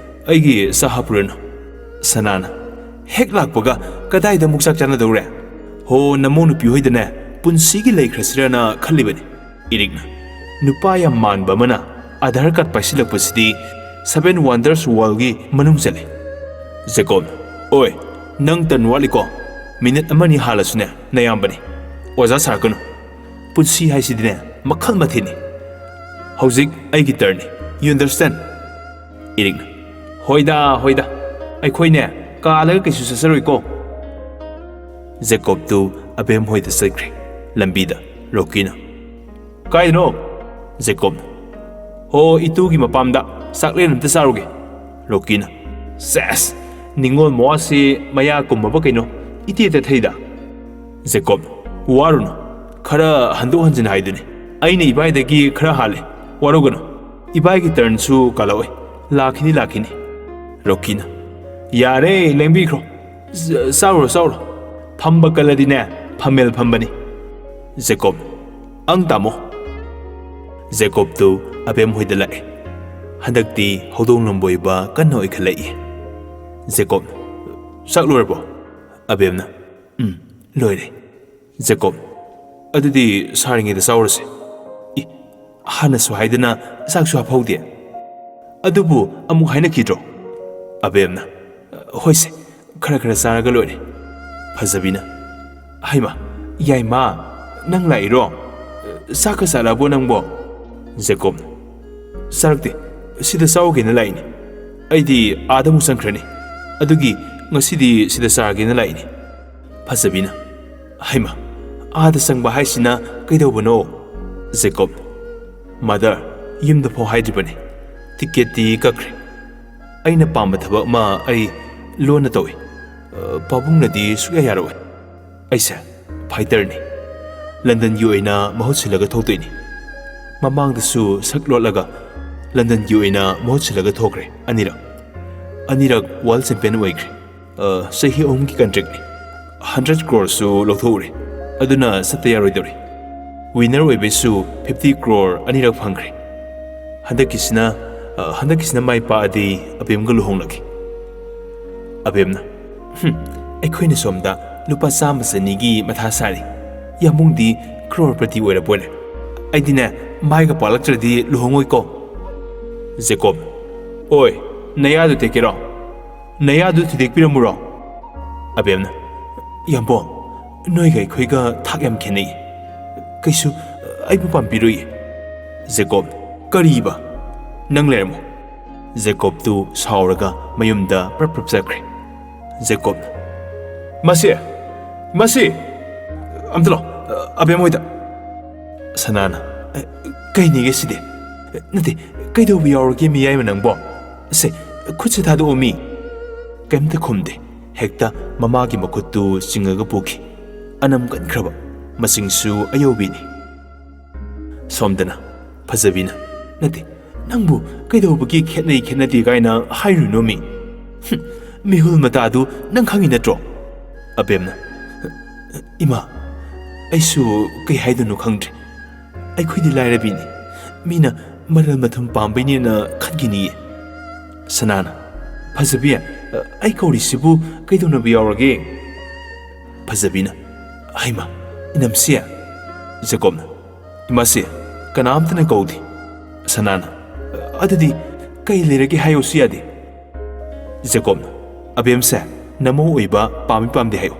ꯑꯩꯒꯤ ꯆꯥ ꯍꯥꯞꯄꯨꯔꯅꯨ꯫" ꯁꯅꯥꯅ, "ꯍꯦꯛ ꯂꯥꯛꯄꯒ ꯀꯗꯥꯏꯗ ꯑꯃꯨꯛ ꯆꯥꯛ ꯆꯥꯅꯗꯧꯔꯦ? ꯍꯣ, ꯅꯃꯧ ꯅꯨꯄꯤ ꯍꯣꯏꯗꯅꯦ ꯄꯨꯟꯁꯤꯒꯤ ꯂꯩꯈ꯭ꯔꯁꯤꯔꯅ ꯈꯜꯂꯤꯕꯅꯤ꯫" ꯏꯔꯤꯛꯅ, "ꯅꯨꯄꯥ ꯌꯥꯝ ꯃꯥꯟꯕ ꯑꯃꯅ ꯑꯥꯙꯥꯔ ꯀꯥꯔꯗ ꯄꯥꯏꯁꯤꯜꯂꯛꯄꯁꯤꯗꯤ Seven Wonders Worldꯒꯤ ꯃꯅꯨꯡ ꯆꯜꯂꯤ꯫" ꯖꯦꯀꯣꯕꯅ, "ꯑꯣꯏ, ꯅꯪ turn ꯋꯥꯠꯂꯤꯀꯣ꯫ ꯃꯤꯅꯤꯠ ꯑꯃꯅꯤ ꯍꯥꯜꯂꯁꯨꯅꯦ ꯅꯌꯥꯝꯕꯅꯤ꯫ ꯑꯣꯖꯥ ꯁꯥꯔꯛꯀꯅꯨ꯫ ꯄꯨꯟꯁꯤ ꯍꯥꯏꯁꯤꯗꯤꯅꯦ ꯃꯈꯜ ꯃꯊꯦꯜꯅꯤ꯫ ꯍꯧꯖꯤꯛ ꯑꯩꯒꯤ turnꯅꯤ꯫ You understand?" ꯏꯔꯤꯛꯅ, "ꯍꯣꯏꯗ, ꯍꯣꯏꯗ, ꯑꯩꯈꯣꯏꯅꯦ ꯀꯥꯜꯂꯒ ꯀꯩꯁꯨ ꯆꯠꯆꯔꯣꯏꯀꯣ꯫" ꯖꯦꯀꯣꯕꯇꯨ ꯑꯕꯦꯝ ꯍꯣꯏꯗ ꯆꯠꯈ꯭ꯔꯦ꯫ ꯂꯝꯕꯤꯗ ꯔꯣꯀꯤꯅ, "ꯀꯥꯏꯗꯅꯣ?" ꯖꯦꯀꯣꯕꯅ, "ꯍꯣ, ꯏꯇꯨꯒꯤ ꯃꯄꯥꯝꯗ ꯆꯥꯛꯂꯦꯟ ꯑꯝꯇ ꯆꯥꯔꯨꯒꯦ꯫" ꯔꯣꯀꯤꯅ, "ꯁꯦꯁ! ꯅꯤꯡꯉꯣꯜ ꯃꯋꯥꯁꯤ ꯃꯌꯥ ꯀꯨꯝꯃꯕ ꯀꯩꯅꯣ, ꯏꯇꯦ ꯇꯦꯊꯩꯗ꯫" ꯖꯦꯀꯣꯕ, "ꯋꯥꯔꯨꯅꯨ, ꯈꯔ ꯍꯟꯗꯣꯛ ꯍꯟꯖꯤꯟ ꯍꯥꯏꯗꯨꯅꯤ꯫ ꯑꯩꯅ ꯏꯕꯥꯏꯗꯒꯤ ꯈꯔ ꯍꯥꯜꯂꯦ, ꯋꯥꯔꯧꯒꯅꯨ꯫ ꯏꯕꯥꯏꯒꯤ turnꯁꯨ ꯀꯥꯜꯂꯛꯑꯣꯏ꯫ ꯂꯥꯛꯈꯤꯅꯤ, ꯂꯥꯛꯈꯤꯅꯤ꯫" ꯔꯣꯀꯤꯅ, "ꯌꯥꯔꯦ, ꯂꯦꯡꯕꯤꯈ꯭ꯔꯣ꯫ ꯆ-, ꯆꯥꯎꯔꯣ, ꯆꯥꯎꯔꯣ꯫ ꯐꯝꯕ ꯀꯜꯂꯗꯤꯅꯦ, ꯐꯝꯃꯦꯜ ꯐꯝꯕꯅꯤ꯫" ꯖꯦꯀꯣꯕ, "ꯑꯪ ꯇꯥꯃꯣ꯫" ꯖꯦꯀꯣꯕꯇꯨ ꯑꯕꯦꯝ ꯍꯣꯏꯗ ꯂꯥꯛꯑꯦ꯫ ꯍꯟꯗꯛꯇꯤ ꯍꯧꯗꯣꯡ ꯂꯝꯕꯣꯏꯕ ꯀꯟꯅ ꯑꯣꯏꯈꯠꯂꯛꯏ꯫ ꯖꯦꯀꯣꯕ, "ꯆꯥꯛ ꯂꯣꯏꯔꯕꯣ?" ꯑꯕꯦꯝꯅ, "ꯎꯝ, ꯂꯣꯏꯔꯦ꯫" ꯖꯦꯀꯣꯕ, "ꯑꯗꯨꯗꯤ ꯁꯥꯔꯤꯉꯩꯗ ꯆꯥꯎꯔꯁꯦ꯫" "ꯏ, ꯍꯥꯟꯅꯁꯨ ꯍꯥꯏꯗꯅ ꯆꯥꯛꯁꯨ ꯍꯥꯞꯍꯧꯗꯦ꯫" "ꯑꯗꯨꯕꯨ ꯑꯃꯨꯛ ꯍꯥꯏꯅꯈꯤꯗ꯭ꯔꯣ?" ꯑꯕꯦꯝꯅ, "ꯍꯣꯏꯁꯦ, ꯈꯔ ꯈꯔ ꯆꯥꯔꯒ ꯂꯣꯏꯔꯦ꯫" ꯐꯖꯕꯤꯅ, "ꯍꯩꯃꯥ, ꯌꯥꯏꯃ, ꯅꯪ ꯂꯥꯛꯏꯔꯣ? ꯆꯥꯛꯀ ꯆꯥꯔꯛꯑꯕꯣ ꯅꯪꯕꯣ?" ꯖꯦꯀꯣꯕꯅ, "ꯆꯥꯔꯛꯇꯦ, ꯁꯤꯗ ꯆꯥꯎꯒꯦꯅ ꯂꯥꯛꯏꯅꯤ꯫ ꯑꯩꯗꯤ ꯑꯥꯗ ꯑꯃꯨꯛ ꯆꯪꯈ꯭ꯔꯅꯤ, ꯑꯗꯨꯒꯤ "ꯉꯁꯤꯗꯤ ꯁꯤꯗ ꯆꯥꯔꯒꯦꯅ ꯂꯥꯛꯏꯅꯤ꯫" ꯐꯖꯕꯤꯅ, "ꯍꯩꯃ, ꯑꯥꯗ ꯆꯪꯕ ꯍꯥꯏꯁꯤꯅ ꯀꯩꯗꯧꯕꯅꯣ?" ꯖꯦꯀꯣꯕ, "ꯃꯥꯗꯔ, ꯌꯨꯝꯗ ꯐꯥꯎ ꯍꯥꯏꯗ꯭ꯔꯤꯕꯅꯤ꯫ ꯇꯤꯀꯦꯠꯇꯤ ꯀꯛꯈ꯭ꯔꯦ꯫ ꯑꯩꯅ ꯄꯥꯝꯕ ꯊꯕꯛ ꯑꯃ ꯑꯩ ꯂꯣꯟꯅ ꯇꯧꯏ꯫ ꯑ, ꯄꯥꯕꯨꯡꯅꯗꯤ ꯁꯨꯛꯌꯥ ꯌꯥꯔꯣꯏ꯫ ꯑꯩꯁꯦ ꯐꯥꯏꯇꯔꯅꯤ꯫ ꯂꯟꯗꯟꯒꯤ ꯑꯣꯏꯅ ꯃꯍꯨꯠ ꯁꯤꯜꯂꯒ ꯊꯣꯛꯇꯣꯏꯅꯤ꯫ ꯃꯃꯥꯡꯗꯁꯨ ꯁꯛ ꯂꯣꯠꯂꯒ ꯂꯟꯗꯟꯒꯤ ꯑꯣꯏꯅ ꯃꯍꯨꯠ ꯁꯤꯜꯂꯒ ꯊꯣꯛꯈ꯭ꯔꯦ ꯑꯅꯤꯔꯛ꯫ ꯑꯅꯤꯔꯛ ꯋꯥꯔꯜꯗ ꯆꯦꯝꯄꯤꯌꯟ ꯑꯣꯏꯈ꯭ꯔꯦ꯫ ꯑ, ꯆꯍꯤ ꯑꯍꯨꯝꯒꯤ ꯀꯟꯇ꯭ꯔꯦꯛꯅꯤ꯫ ꯍꯟꯗ꯭ꯔꯦꯠ ꯀ꯭ꯔꯣꯔꯁꯨ ꯂꯧꯊꯣꯛꯎꯔꯦ꯫ ꯑꯗꯨꯅ ꯆꯠꯇ ꯌꯥꯔꯣꯏꯗꯧꯔꯤ꯫ ꯋꯤꯟꯅꯔ ꯑꯣꯏꯕꯩꯁꯨ ꯐꯤꯐꯇꯤ ꯀ꯭ꯔꯣꯔ ꯑꯅꯤꯔꯛ ꯐꯪꯈ꯭ꯔꯦ꯫ ꯍꯟꯗꯛꯀꯤꯁꯤꯅ, ꯑ, ꯍꯟꯗꯛꯀꯤꯁꯤꯅ ꯃꯥꯏ ꯄꯥꯛꯑꯗꯤ ꯑꯕꯦꯝꯒ ꯂꯨꯍꯣꯡꯂꯒꯦ꯫" ꯑꯕꯦꯝꯅ, "ꯍꯨꯝ, ꯑꯩꯈꯣꯏꯅ ꯁꯣꯝꯗ ꯂꯨꯄꯥ ꯆꯥꯝꯃ ꯆꯅꯤꯒꯤ ꯃꯊꯥ ꯁꯥꯔꯤ꯫ ꯌꯥꯝꯕꯨꯡꯗꯤ ꯀ꯭ꯔꯣꯔꯄꯇꯤ ꯑꯣꯏꯔꯕꯣꯏꯔꯦ꯫ ꯑꯩꯗꯤꯅꯦ, ꯃꯥꯏꯒ ꯄꯥꯛꯂꯛꯇ꯭ꯔꯗꯤ ꯂꯨꯍꯣꯡꯉꯣꯏꯀꯣ꯫" ꯖꯦꯀꯣꯕ, "ꯑꯣꯏ, ꯅꯌꯥꯗꯨ ꯇꯦꯛꯀꯦꯔꯣ? ꯅꯌꯥꯗꯨ ꯊꯨꯗꯦꯛꯄꯤꯔꯝꯃꯨꯔꯣ?" ꯑꯕꯦꯝꯅ, "ꯌꯥꯝꯕꯣꯡ, ꯅꯣꯏꯒ ꯑꯩꯈꯣꯏꯒ ꯊꯥꯛ ꯌꯥꯝ ꯈꯦꯠꯅꯩ꯫ ꯀꯩꯁꯨ ꯑꯩꯕꯨ ꯄꯥꯝꯕꯤꯔꯣꯏꯌꯦ꯫" ꯖꯦꯀꯣꯕ, "ꯀꯔꯤꯕ? ꯅꯪ ꯂꯩꯔꯝꯃꯣ꯫" ꯖꯦꯀꯣꯕꯇꯨ ꯁꯥꯎꯔꯒ ꯃꯌꯨꯝꯗ ꯄ꯭ꯔꯞ ꯄ꯭ꯔꯞ ꯆꯠꯈ꯭ꯔꯦ꯫ ꯖꯦꯀꯣꯕꯅ, "ꯃꯁꯤ, ꯃꯁꯤ, ꯑꯝꯇ ꯂꯥꯛꯑꯣ, ꯑꯕꯦꯝ ꯍꯣꯏꯗ꯫" ꯁꯅꯥꯅ, "ꯀꯩꯅꯦꯒꯦ ꯁꯤꯗꯤ? ꯅꯠꯇꯦ, ꯀꯩꯗꯧꯕ ꯌꯥꯎꯔꯒꯦ ꯃꯤꯌꯥꯏꯃ ꯅꯪꯕꯣ? ꯁꯦ, ꯈꯨꯠꯁꯦ ꯊꯥꯗꯣꯛꯑꯣ ꯃꯤ꯫" ꯀꯩꯝꯇ ꯈꯨꯝꯗꯦ꯫ ꯍꯦꯛꯇ ꯃꯃꯥꯒꯤ ꯃꯈꯨꯠꯇꯨ ꯆꯤꯡꯉꯒ ꯄꯨꯈꯤ꯫ ꯑꯅꯝ ꯀꯟꯈ꯭ꯔꯕ, ꯃꯆꯤꯡꯁꯨ ꯑꯌꯧꯕꯤꯅꯤ꯫ ꯁꯣꯝꯗꯅ ꯐꯖꯕꯤꯅ, "ꯅꯠꯇꯦ, ꯅꯪꯕꯨ ꯀꯩꯗꯧꯕꯒꯤ ꯈꯦꯠꯅꯩ ꯈꯦꯠꯅꯗꯦ ꯀꯥꯏꯅ ꯍꯥꯏꯔꯨꯅꯣ ꯃꯤ? ꯍꯨꯝ, ꯃꯤꯍꯨꯜ ꯃꯇꯥꯗꯨ ꯅꯪ ꯈꯪꯉꯤ ꯅꯠꯇ꯭ꯔꯣ?" ꯑꯕꯦꯝꯅ, "ꯏꯃꯥ, ꯑꯩꯁꯨ ꯀꯩ ꯍꯥꯏꯗꯣꯏꯅꯣ ꯈꯪꯗ꯭ꯔꯦ꯫ ꯑꯩꯈꯣꯏꯗꯤ ꯂꯥꯏꯔꯕꯤꯅꯤ꯫ ꯃꯤꯅ ꯃꯔꯜ ꯃꯊꯨꯝ ꯄꯥꯝꯕꯩꯅꯦꯅ ꯈꯟꯈꯤꯅꯤꯌꯦ꯫" ꯁꯅꯥꯅ, "ꯐꯖꯕꯤ, ꯑꯩ ꯀꯧꯔꯤꯁꯤꯕꯨ ꯀꯩꯗꯧꯅꯕ ꯌꯥꯎꯔꯒꯦ?" ꯐꯖꯕꯤꯅ, "ꯍꯩꯃ, ꯏꯅꯝꯁꯤ꯫" ꯖꯦꯀꯣꯕꯅ, "ꯏꯃꯥꯁꯤ, ꯀꯅꯥꯝꯇꯅ ꯀꯧꯗꯦ꯫" ꯁꯅꯥꯅ, "ꯑꯗꯨꯗꯤ ꯀꯩ ꯂꯩꯔꯒꯦ ꯍꯥꯏꯌꯣꯁꯨ ꯌꯥꯗꯦ꯫" ꯖꯦꯀꯣꯕꯅ, "ꯑꯕꯦꯝꯁꯦ ꯅꯃꯧ ꯑꯣꯏꯕ ꯄꯥꯝꯃꯤ ꯄꯥꯝꯗꯦ ꯍꯥꯏꯌꯨ꯫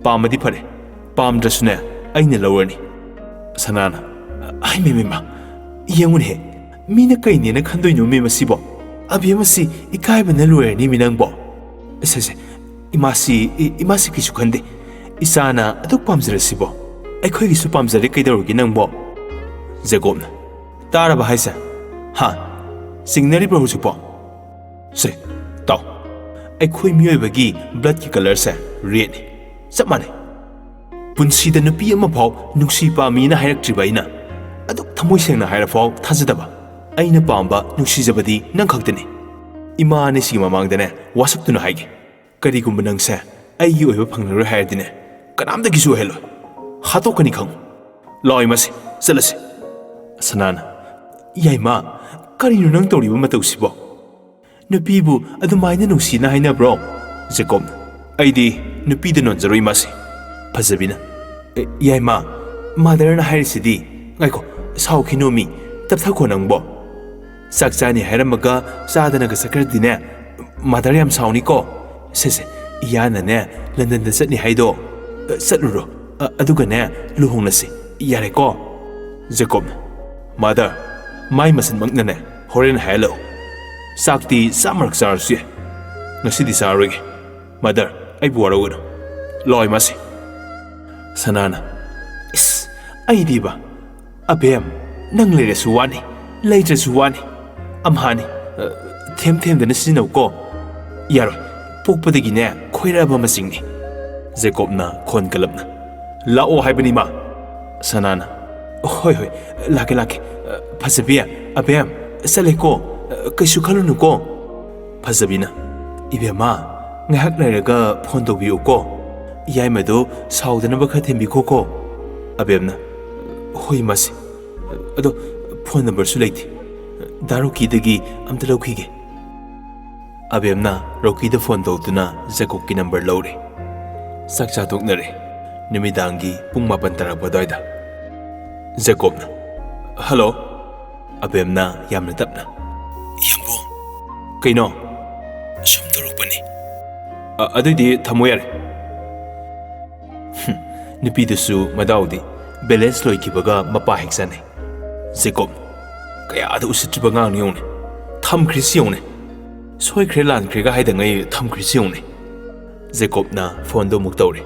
ꯄꯥꯝꯃꯗꯤ ꯐꯔꯦ, ꯄꯥꯝꯗ꯭ꯔꯁꯨꯅꯦ ꯑꯩꯅ ꯂꯧꯔꯅꯤ꯫" ꯁꯅꯥꯅ, "ꯍꯩꯃꯦꯃꯦꯃ, ꯌꯦꯡꯉꯨꯅꯦꯍꯦ, ꯃꯤꯅ ꯀꯩꯅꯦꯅ ꯈꯟꯗꯣꯏꯅꯣꯃꯦ ꯃꯁꯤꯕꯣ? ꯑꯕꯦꯝ ꯑꯁꯤ ꯏꯀꯥꯏꯕꯅ ꯂꯣꯏꯔꯅꯤꯃꯤ ꯅꯪꯕꯣ꯫ ꯁꯦ, ꯁꯦ, ꯏꯃꯥꯁꯤ, ꯏ-, ꯏꯃꯥꯁꯤ ꯀꯩꯁꯨ ꯈꯟꯗꯦ꯫ ꯏꯆꯥꯅ ꯑꯗꯨꯛ ꯄꯥꯝꯖꯔꯁꯤꯕꯣ꯫ ꯑꯩꯈꯣꯏꯒꯤꯁꯨ ꯄꯥꯝꯖꯔꯦ ꯀꯩꯗꯧꯔꯒꯦ ꯅꯪꯕꯣ?" ꯖꯦꯀꯣꯕꯅ, "ꯇꯥꯔꯕ ꯍꯥꯏꯁꯦ? ꯍꯥ? ꯆꯤꯡꯅꯔꯤꯕ꯭ꯔꯣ ꯍꯧꯖꯤꯛꯄꯣ? ꯁꯦ, ꯇꯥꯎ꯫ ꯑꯩꯈꯣꯏ ꯃꯤꯑꯣꯏꯕꯒꯤ bloodꯀꯤ colourꯁꯦ redꯅꯤ꯫ ꯆꯞ ꯃꯥꯟꯅꯩ꯫ ꯄꯨꯟꯁꯤꯗ ꯅꯨꯄꯤ ꯑꯃꯐꯥꯎ ꯅꯨꯡꯁꯤ ꯄꯥꯝꯃꯤꯅ ꯍꯥꯏꯔꯛꯇ꯭ꯔꯤꯕ ꯑꯩꯅ ꯑꯗꯨꯛ ꯊꯃꯣꯏ ꯁꯦꯡꯅ ꯍꯥꯏꯔꯐꯥꯎ ꯊꯥꯖꯗꯕ꯫ ꯑꯩꯅ ꯄꯥꯝꯕ, ꯅꯨꯡꯁꯤꯖꯕꯗꯤ ꯅꯪ ꯈꯛꯇꯅꯤ꯫ ꯏꯃꯥ ꯑꯅꯤꯁꯤꯒꯤ ꯃꯃꯥꯡꯗꯅꯦ ꯋꯥꯁꯛꯇꯨꯅ ꯍꯥꯏꯒꯦ꯫ ꯀꯔꯤꯒꯨꯝꯕ ꯅꯪꯁꯦ ꯑꯩꯒꯤ ꯑꯣꯏꯕ ꯐꯪꯂꯔꯣꯏ ꯍꯥꯏꯔꯗꯤꯅꯦ, ꯀꯅꯥꯝꯇꯒꯤꯁꯨ ꯑꯣꯏꯍꯜꯂꯣꯏ꯫ ꯍꯥꯠꯇꯣꯛꯀꯅꯤ ꯈꯪꯉꯨ꯫ ꯂꯥꯛꯑꯣ ꯏꯃꯥꯁꯤ, ꯆꯠꯂꯁꯤ꯫" ꯁꯅꯥꯅ, "ꯌꯥꯏꯃ, ꯀꯔꯤꯅꯣ ꯅꯪ ꯇꯧꯔꯤꯕ ꯃꯇꯧꯁꯤꯕꯣ? ꯅꯨꯄꯤꯕꯨ ꯑꯗꯨꯃꯥꯏꯅ ꯅꯨꯡꯁꯤꯅ ꯍꯥꯏꯅꯕ꯭ꯔꯣ?" ꯖꯦꯀꯣꯕꯅ, "ꯑꯩꯗꯤ ꯅꯨꯄꯤꯗ ꯅꯣꯟꯖꯔꯣꯏ ꯏꯃꯥꯁꯤ꯫" ꯐꯖꯕꯤꯅ, "ꯑꯦ, ꯌꯥꯏꯃ, motherꯅ ꯍꯥꯏꯔꯤꯁꯤꯗꯤ꯫" "ꯉꯥꯏꯈꯣ, ꯁꯥꯎꯈꯤꯅꯣꯃꯤ, ꯇꯞꯊꯈꯣ ꯅꯪꯕꯣ꯫ ꯆꯥꯛ ꯆꯥꯅꯤ ꯍꯥꯏꯔꯝꯃꯒ ꯆꯥꯗꯅꯒ ꯆꯠꯈ꯭ꯔꯗꯤꯅꯦ, mother ꯌꯥꯝ ꯁꯥꯎꯅꯤꯀꯣ꯫ ꯁꯦ ꯁꯦ, ꯏꯌꯥꯅꯅꯦ ꯂꯟꯗꯟꯗ ꯆꯠꯅꯤ ꯍꯥꯏꯗꯣ, ꯑ, ꯆꯠꯂꯨꯔꯣ, ꯑ, ꯑꯗꯨꯒꯅꯦ ꯂꯨꯍꯣꯡꯂꯁꯤ, ꯌꯥꯔꯦꯀꯣ?" ꯖꯦꯀꯣꯕꯅ, "Mother, ꯃꯥꯏ ꯃꯁꯟꯃꯛꯅꯅꯦ ꯍꯣꯔꯦꯟ ꯍꯥꯏꯍꯜꯂꯛꯎ꯫ ꯆꯥꯛꯇꯤ ꯆꯥꯃꯔꯛ ꯆꯥꯔꯁꯨ ꯌꯥꯏ꯫ ꯉꯁꯤꯗꯤ ꯆꯥꯔꯣꯏꯒꯦ꯫ Mother, ꯑꯩꯕꯨ ꯋꯥꯔꯧꯒꯅꯨ꯫ ꯂꯥꯛꯑꯣ ꯏꯃꯥꯁꯤ꯫" ꯁꯅꯥꯅ, "ꯏꯁ, ꯑꯩꯗꯤꯕ, ꯑꯕꯦꯝ, ꯅꯪ ꯂꯩꯔꯁꯨ ꯋꯥꯅꯤ, ꯂꯩꯇ꯭ꯔꯁꯨ ꯋꯥꯅꯤ꯫ ꯑꯝꯍꯥꯅꯤ, ꯑ, ꯊꯦꯝ ꯊꯦꯝꯗꯅ ꯁꯤꯖꯤꯟꯅꯧꯀꯣ꯫ ꯌꯥꯔꯣꯏ, ꯄꯣꯛꯄꯗꯒꯤꯅꯦ ꯈꯣꯏꯔꯛꯑꯕ ꯃꯆꯤꯡꯅꯤ꯫" ꯖꯦꯀꯣꯕꯅ ꯈꯣꯟ ꯀꯜꯂꯞꯅ, "ꯂꯥꯛꯑꯣ ꯍꯥꯏꯕꯅꯤ ꯏꯃꯥ꯫" ꯁꯅꯥꯅ, "ꯍꯣꯏ, ꯍꯣꯏ, ꯂꯥꯛꯀꯦ, ꯂꯥꯛꯀꯦ꯫ ꯑ, ꯐꯖꯕꯤ, ꯑꯕꯦꯝ, ꯆꯠꯂꯦꯀꯣ꯫ ꯑ, ꯀꯩꯁꯨ ꯈꯜꯂꯨꯅꯨꯀꯣ꯫" ꯐꯖꯕꯤꯅ, "ꯏꯕꯦꯝꯃ, ꯉꯥꯏꯍꯥꯛ ꯂꯩꯔꯒ phone ꯇꯧꯕꯤꯌꯨꯀꯣ꯫ ꯌꯥꯏꯃꯗꯣ ꯁꯥꯎꯗꯅꯕ ꯈꯔ ꯊꯦꯝꯕꯤꯈꯣꯀꯣ꯫" ꯑꯕꯦꯝꯅ, "ꯍꯣꯏ ꯏꯃꯥꯁꯤ꯫ ꯑꯗꯣ phone numberꯁꯨ ꯂꯩꯇꯦ꯫ ꯗꯥ ꯔꯣꯀꯤꯗꯒꯤ ꯑꯝꯇ ꯂꯧꯈꯤꯒꯦ꯫" ꯑꯕꯦꯝꯅ ꯔꯣꯀꯤꯗ phone ꯇꯧꯗꯨꯅ ꯖꯦꯀꯣꯕꯀꯤ number ꯂꯧꯔꯦ꯫ ꯆꯥꯛ ꯆꯥꯊꯣꯛꯅꯔꯦ꯫ ꯅꯨꯃꯤꯗꯥꯡꯒꯤ ꯄꯨꯡ ꯃꯥꯄꯟ ꯇꯥꯔꯛꯄ ꯑꯗꯨꯋꯥꯏꯗ꯫ ꯖꯦꯀꯣꯕꯅ, "Hello?" ꯑꯕꯦꯝꯅ ꯌꯥꯝꯅ ꯇꯞꯅ, "ꯌꯥꯝꯕꯨꯡ꯫" "ꯀꯩꯅꯣ?" "ꯁꯨꯝ ꯇꯧꯔꯛꯄꯅꯤ꯫" "ꯑ-, ꯑꯗꯨꯏꯗꯤ ꯊꯝꯃꯣ ꯌꯥꯔꯦ꯫" ꯍꯨꯝ, ꯅꯨꯄꯤꯗꯨꯁꯨ ꯃꯗꯥꯎꯗꯤ, balance ꯂꯣꯏꯈꯤꯕꯒ ꯃꯄꯥ ꯍꯦꯛ ꯆꯥꯅꯩ꯫ ꯖꯦꯀꯣꯕ, ꯀꯌꯥꯗ ꯎꯁꯤꯠꯇ꯭ꯔꯤꯕ ꯑꯉꯥꯡꯅꯣ ꯌꯦꯡꯉꯨꯅꯦ꯫ ꯊꯝꯈ꯭ꯔꯤꯁꯤ ꯌꯦꯡꯉꯨꯅꯦ꯫ ꯁꯣꯏꯈ꯭ꯔꯦ ꯂꯥꯟꯈ꯭ꯔꯦꯒ ꯍꯥꯏꯗꯉꯩ ꯊꯝꯈ꯭ꯔꯤꯁꯤ ꯌꯦꯡꯉꯨꯅꯦ꯫ ꯖꯦꯀꯣꯕꯅ ꯐꯣꯟꯗꯣ ꯑꯃꯨꯛ ꯇꯧꯔꯦ꯫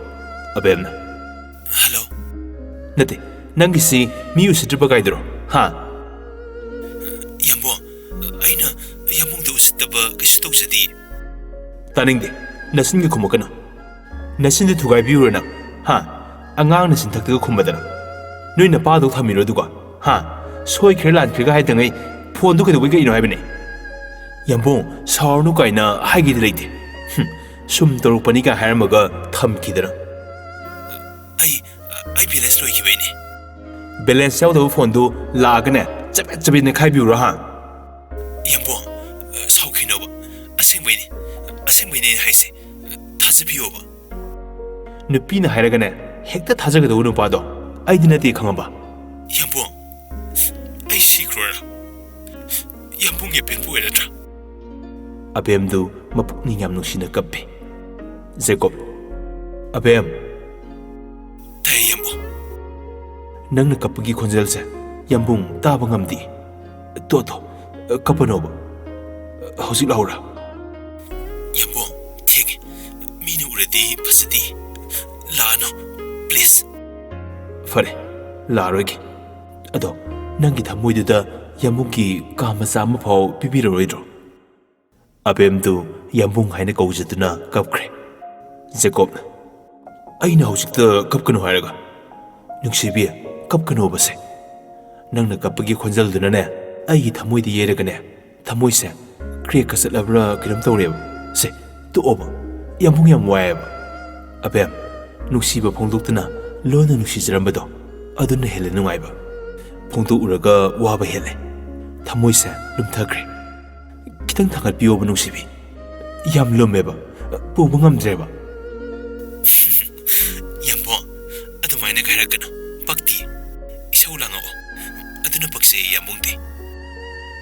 ꯑꯕꯦꯝꯅ, "ꯍꯜꯂꯣ꯫ ꯅꯠꯇꯦ, ꯅꯪꯒꯤꯁꯤ ꯃꯤ ꯎꯁꯤꯠꯇ꯭ꯔꯤꯕ ꯀꯥꯏꯗꯨꯔꯣ? ꯍꯥ?" "ꯌꯥꯝꯕꯨꯡ, ꯑꯩꯅ ꯌꯥꯝꯕꯨꯡꯗ ꯎꯁꯤꯠꯇꯕ ꯀꯩꯁꯨ ꯇꯧꯖꯗꯤꯌꯦ꯫" "ꯇꯥꯅꯤꯡꯗꯦ, ꯅꯆꯤꯟꯒ ꯈꯨꯝꯃꯛꯀꯅꯨ꯫ ꯅꯆꯤꯟꯗꯨ ꯊꯨꯒꯥꯏꯕꯤꯌꯨꯔ ꯅꯪ? ꯍꯥ? ꯑꯉꯥꯡꯅ ꯆꯤꯟꯊꯛꯇꯒ ꯈꯨꯝꯕꯗꯅ꯫ ꯅꯣꯏ ꯅꯄꯥꯗꯧ ꯊꯝꯃꯤꯔꯣ ꯑꯗꯨꯒ? ꯍꯥ? ꯁꯣꯏꯈ꯭ꯔꯦ ꯂꯥꯟꯈ꯭ꯔꯦꯒ ꯍꯥꯏꯗꯉꯩ ꯐꯣꯟꯗꯨ ꯀꯩꯗꯧꯕꯩ ꯀꯛꯏꯅꯣ ꯍꯥꯏꯕꯅꯦ? ꯌꯥꯝꯕꯨꯡ, ꯁꯥꯎꯔꯅꯨ ꯀꯥꯏꯅ ꯍꯥꯏꯒꯦꯗꯤ ꯂꯩꯇꯦ꯫ ꯍꯨꯝ, ꯁꯨꯝ ꯇꯧꯔꯛꯄꯅꯤꯒ ꯍꯥꯏꯔꯝꯃꯒ ꯊꯝꯈꯤꯗꯅ꯫" "ꯑꯩ, ꯑꯩ ꯕꯦꯂꯦꯟꯁ ꯂꯣꯏꯈꯤꯕꯩꯅꯦ꯫" "ꯕꯦꯂꯦꯟꯁ ꯌꯥꯎꯗꯕ ꯐꯣꯟꯗꯨ ꯂꯥꯛꯑꯒꯅꯦ ꯆꯕꯦꯠ ꯆꯕꯦꯠ ꯅꯦꯠꯈꯥꯏꯕꯤꯌꯨꯔꯥ, ꯍꯥ?" "ꯌꯥꯝꯕꯨꯡ, ꯁꯥꯎꯈꯤꯅꯣꯕ꯫ ꯑꯁꯦꯡꯕꯩꯅꯦ, ꯑꯁꯦꯡꯕꯩꯅꯦ ꯑꯩꯅ ꯍꯥꯏꯁꯦ꯫ ꯊꯥꯖꯕꯤꯌꯣꯕ꯫" ꯅꯨꯄꯤꯅ ꯍꯥꯏꯔꯒꯅꯦ ꯍꯦꯛꯇ ꯊꯥꯖꯒꯗꯧꯕ ꯅꯨꯄꯥꯗꯣ ꯑꯩꯗꯤ ꯅꯠꯇꯦ, ꯈꯪꯉꯕ? "ꯌꯥꯝꯕꯨꯡ, ꯑꯩ ꯁꯤꯈ꯭ꯔꯣꯔꯥ? ꯌꯥꯝꯕꯨꯡꯒꯤ ꯑꯄꯦꯟꯕ ꯑꯣꯏꯔꯗ꯭ꯔꯥ?" ꯑꯕꯦꯝꯗꯨ ꯃꯄꯨꯛꯅꯤꯡ ꯌꯥꯝ ꯅꯨꯡꯁꯤꯅ ꯀꯞꯄꯤ꯫ ꯖꯦꯀꯣꯕ, "ꯑꯕꯦꯝ꯫" "ꯇꯥꯏ, ꯌꯥꯝꯕꯨꯡ꯫" "ꯅꯪꯅ ꯀꯞꯄꯒꯤ ꯈꯣꯟꯖꯦꯜꯁꯦ ꯌꯥꯝꯕꯨꯡ ꯇꯥꯕ ꯉꯝꯗꯦ꯫ ꯇꯣ, ꯇꯣ, ꯀꯞꯄꯅꯣꯕ꯫ ꯍꯧꯖꯤꯛ ꯂꯥꯛꯎꯔꯥ?" "ꯌꯥꯝꯕꯨꯡ, ꯊꯦꯡꯉꯦ꯫ ꯃꯤꯅ ꯎꯔꯗꯤ ꯐꯖꯗꯦ꯫ ꯂꯥꯛꯑꯅꯨ, ꯄ꯭ꯂꯤꯖ꯫" "ꯐꯔꯦ, ꯂꯥꯛꯑꯔꯣꯏꯒꯦ꯫ ꯑꯗꯣ ꯅꯪꯒꯤ ꯊꯃꯣꯏꯗꯨꯗ ꯌꯥꯝꯕꯨꯡꯒꯤ ꯀꯥ ꯃꯆꯥ ꯑꯃ ꯐꯥꯎ ꯄꯤꯕꯤꯔꯔꯣꯏꯗ꯭ꯔꯣ?" ꯑꯕꯦꯝꯗꯨ ꯌꯥꯝꯕꯨꯡ ꯍꯥꯏꯅ ꯀꯧꯖꯗꯨꯅ ꯀꯞꯈ꯭ꯔꯦ꯫ ꯖꯦꯀꯣꯕꯅ, "ꯑꯩꯅ ꯍꯧꯖꯤꯛꯇ ꯀꯞꯀꯅꯨ ꯍꯥꯏꯔꯒ?" "ꯅꯨꯡꯁꯤꯕꯤ, ꯀꯞꯀꯅꯣꯕꯁꯦ꯫ ꯅꯪꯅ ꯀꯞꯄꯒꯤ ꯈꯣꯟꯖꯦꯜꯗꯨꯅꯅꯦ ꯑꯩꯒꯤ ꯊꯃꯣꯏꯗ ꯌꯩꯔꯒꯅꯦ, ꯊꯃꯣꯏꯁꯦ ꯀ꯭ꯔꯦꯛꯀ ꯆꯠꯂꯕ꯭ꯔꯥ ꯀꯩꯅꯣꯝ ꯇꯧꯔꯦꯕ꯫ ꯁꯦ, ꯇꯣꯛꯑꯣꯕ꯫ ꯌꯥꯝꯕꯨꯡ ꯌꯥꯝ ꯋꯥꯏꯑꯦꯕ꯫ ꯑꯕꯦꯝ, ꯅꯨꯡꯁꯤꯕ ꯐꯣꯡꯗꯣꯛꯇꯨꯅ ꯂꯣꯟꯅ ꯅꯨꯡꯁꯤꯖꯔꯝꯕꯗꯣ ꯑꯗꯨꯅ ꯍꯦꯜꯂꯦ ꯅꯨꯡꯉꯥꯏꯕ꯫ ꯐꯣꯡꯗꯣꯛꯎꯔꯒ ꯋꯥꯕ ꯍꯦꯜꯂꯦ꯫ ꯊꯃꯣꯏꯁꯦ ꯂꯨꯝꯊꯈ꯭ꯔꯦ꯫ ꯈꯤꯇꯪ ꯊꯥꯡꯒꯠꯄꯤꯌꯣꯕ ꯅꯨꯡꯁꯤꯕꯤ꯫ ꯌꯥꯝ ꯂꯨꯝꯃꯦꯕ, ꯄꯨꯕ ꯉꯝꯗ꯭ꯔꯦꯕ꯫" "ꯌꯥꯝꯕꯨꯡ, ꯑꯗꯨꯃꯥꯏꯅ ꯍꯥꯏꯔꯛꯀꯅꯨ꯫ ꯄꯛꯇꯤ꯫ ꯏꯁꯧ ꯂꯥꯡꯉꯛꯑꯣ꯫ ꯑꯗꯨꯅ ꯄꯛꯆꯩ, ꯌꯥꯝꯕꯨꯡꯗꯤ꯫"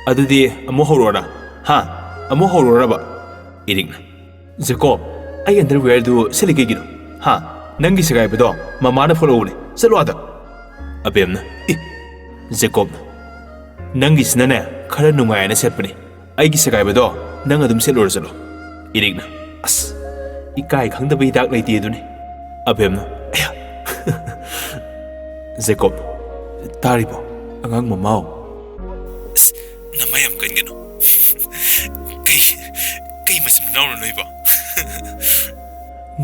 "ꯑꯗꯨꯗꯤ ꯑꯃꯨꯛ ꯍꯧꯔꯛꯑꯣꯔꯥ? ꯍꯥ? ꯑꯃꯨꯛ ꯍꯧꯔꯛꯑꯣꯔꯕ?" ꯏꯔꯤꯛꯅ, "ꯖꯦꯀꯣꯕ, ꯑꯩ ꯑꯟꯗꯔꯋꯦꯌꯔꯗꯨ ꯁꯦꯠꯂꯤ ꯀꯩꯒꯤꯅꯣ? ꯍꯥ? ꯅꯪꯒꯤ ꯁꯦꯒꯥꯏꯕꯗꯣ ꯃꯃꯥꯅ ꯐꯣꯠꯂꯛꯎꯅꯦ꯫ ꯆꯠꯂꯣ ꯑꯥꯗ꯫" ꯑꯕꯦꯝꯅ, "ꯏ!" ꯖꯦꯀꯣꯕꯅ, "ꯅꯪꯒꯤꯁꯤꯅꯅꯦ ꯈꯔ ꯅꯨꯡꯉꯥꯏꯅ ꯁꯦꯠꯄꯅꯤ꯫ ꯑꯩꯒꯤ ꯁꯦꯒꯥꯏꯕꯗꯣ ꯅꯪ ꯑꯗꯨꯝ ꯁꯦꯠꯂꯨꯔ ꯆꯠꯂꯣ꯫" ꯏꯔꯤꯛꯅ, "ꯑꯁ, ꯏꯀꯥꯏ ꯈꯪꯗꯕ ꯍꯤꯗꯥꯛ ꯂꯩꯇꯦ ꯑꯗꯨꯅꯤ꯫ ꯑꯕꯦꯝꯅ, "ꯑꯌꯥ!" ꯖꯦꯀꯣꯕ, "ꯇꯥꯔꯤꯕꯣ, ꯑꯉꯥꯡ ꯃꯃꯥꯎ?" "ꯑꯁ, ꯅꯃꯥꯏ ꯌꯥꯝ ꯀꯟꯒꯅꯨ꯫ ꯀꯩ, ꯀꯩ ꯃꯆꯤꯟ ꯃꯅꯥꯎꯅꯣ ꯅꯣꯏꯕꯣ?"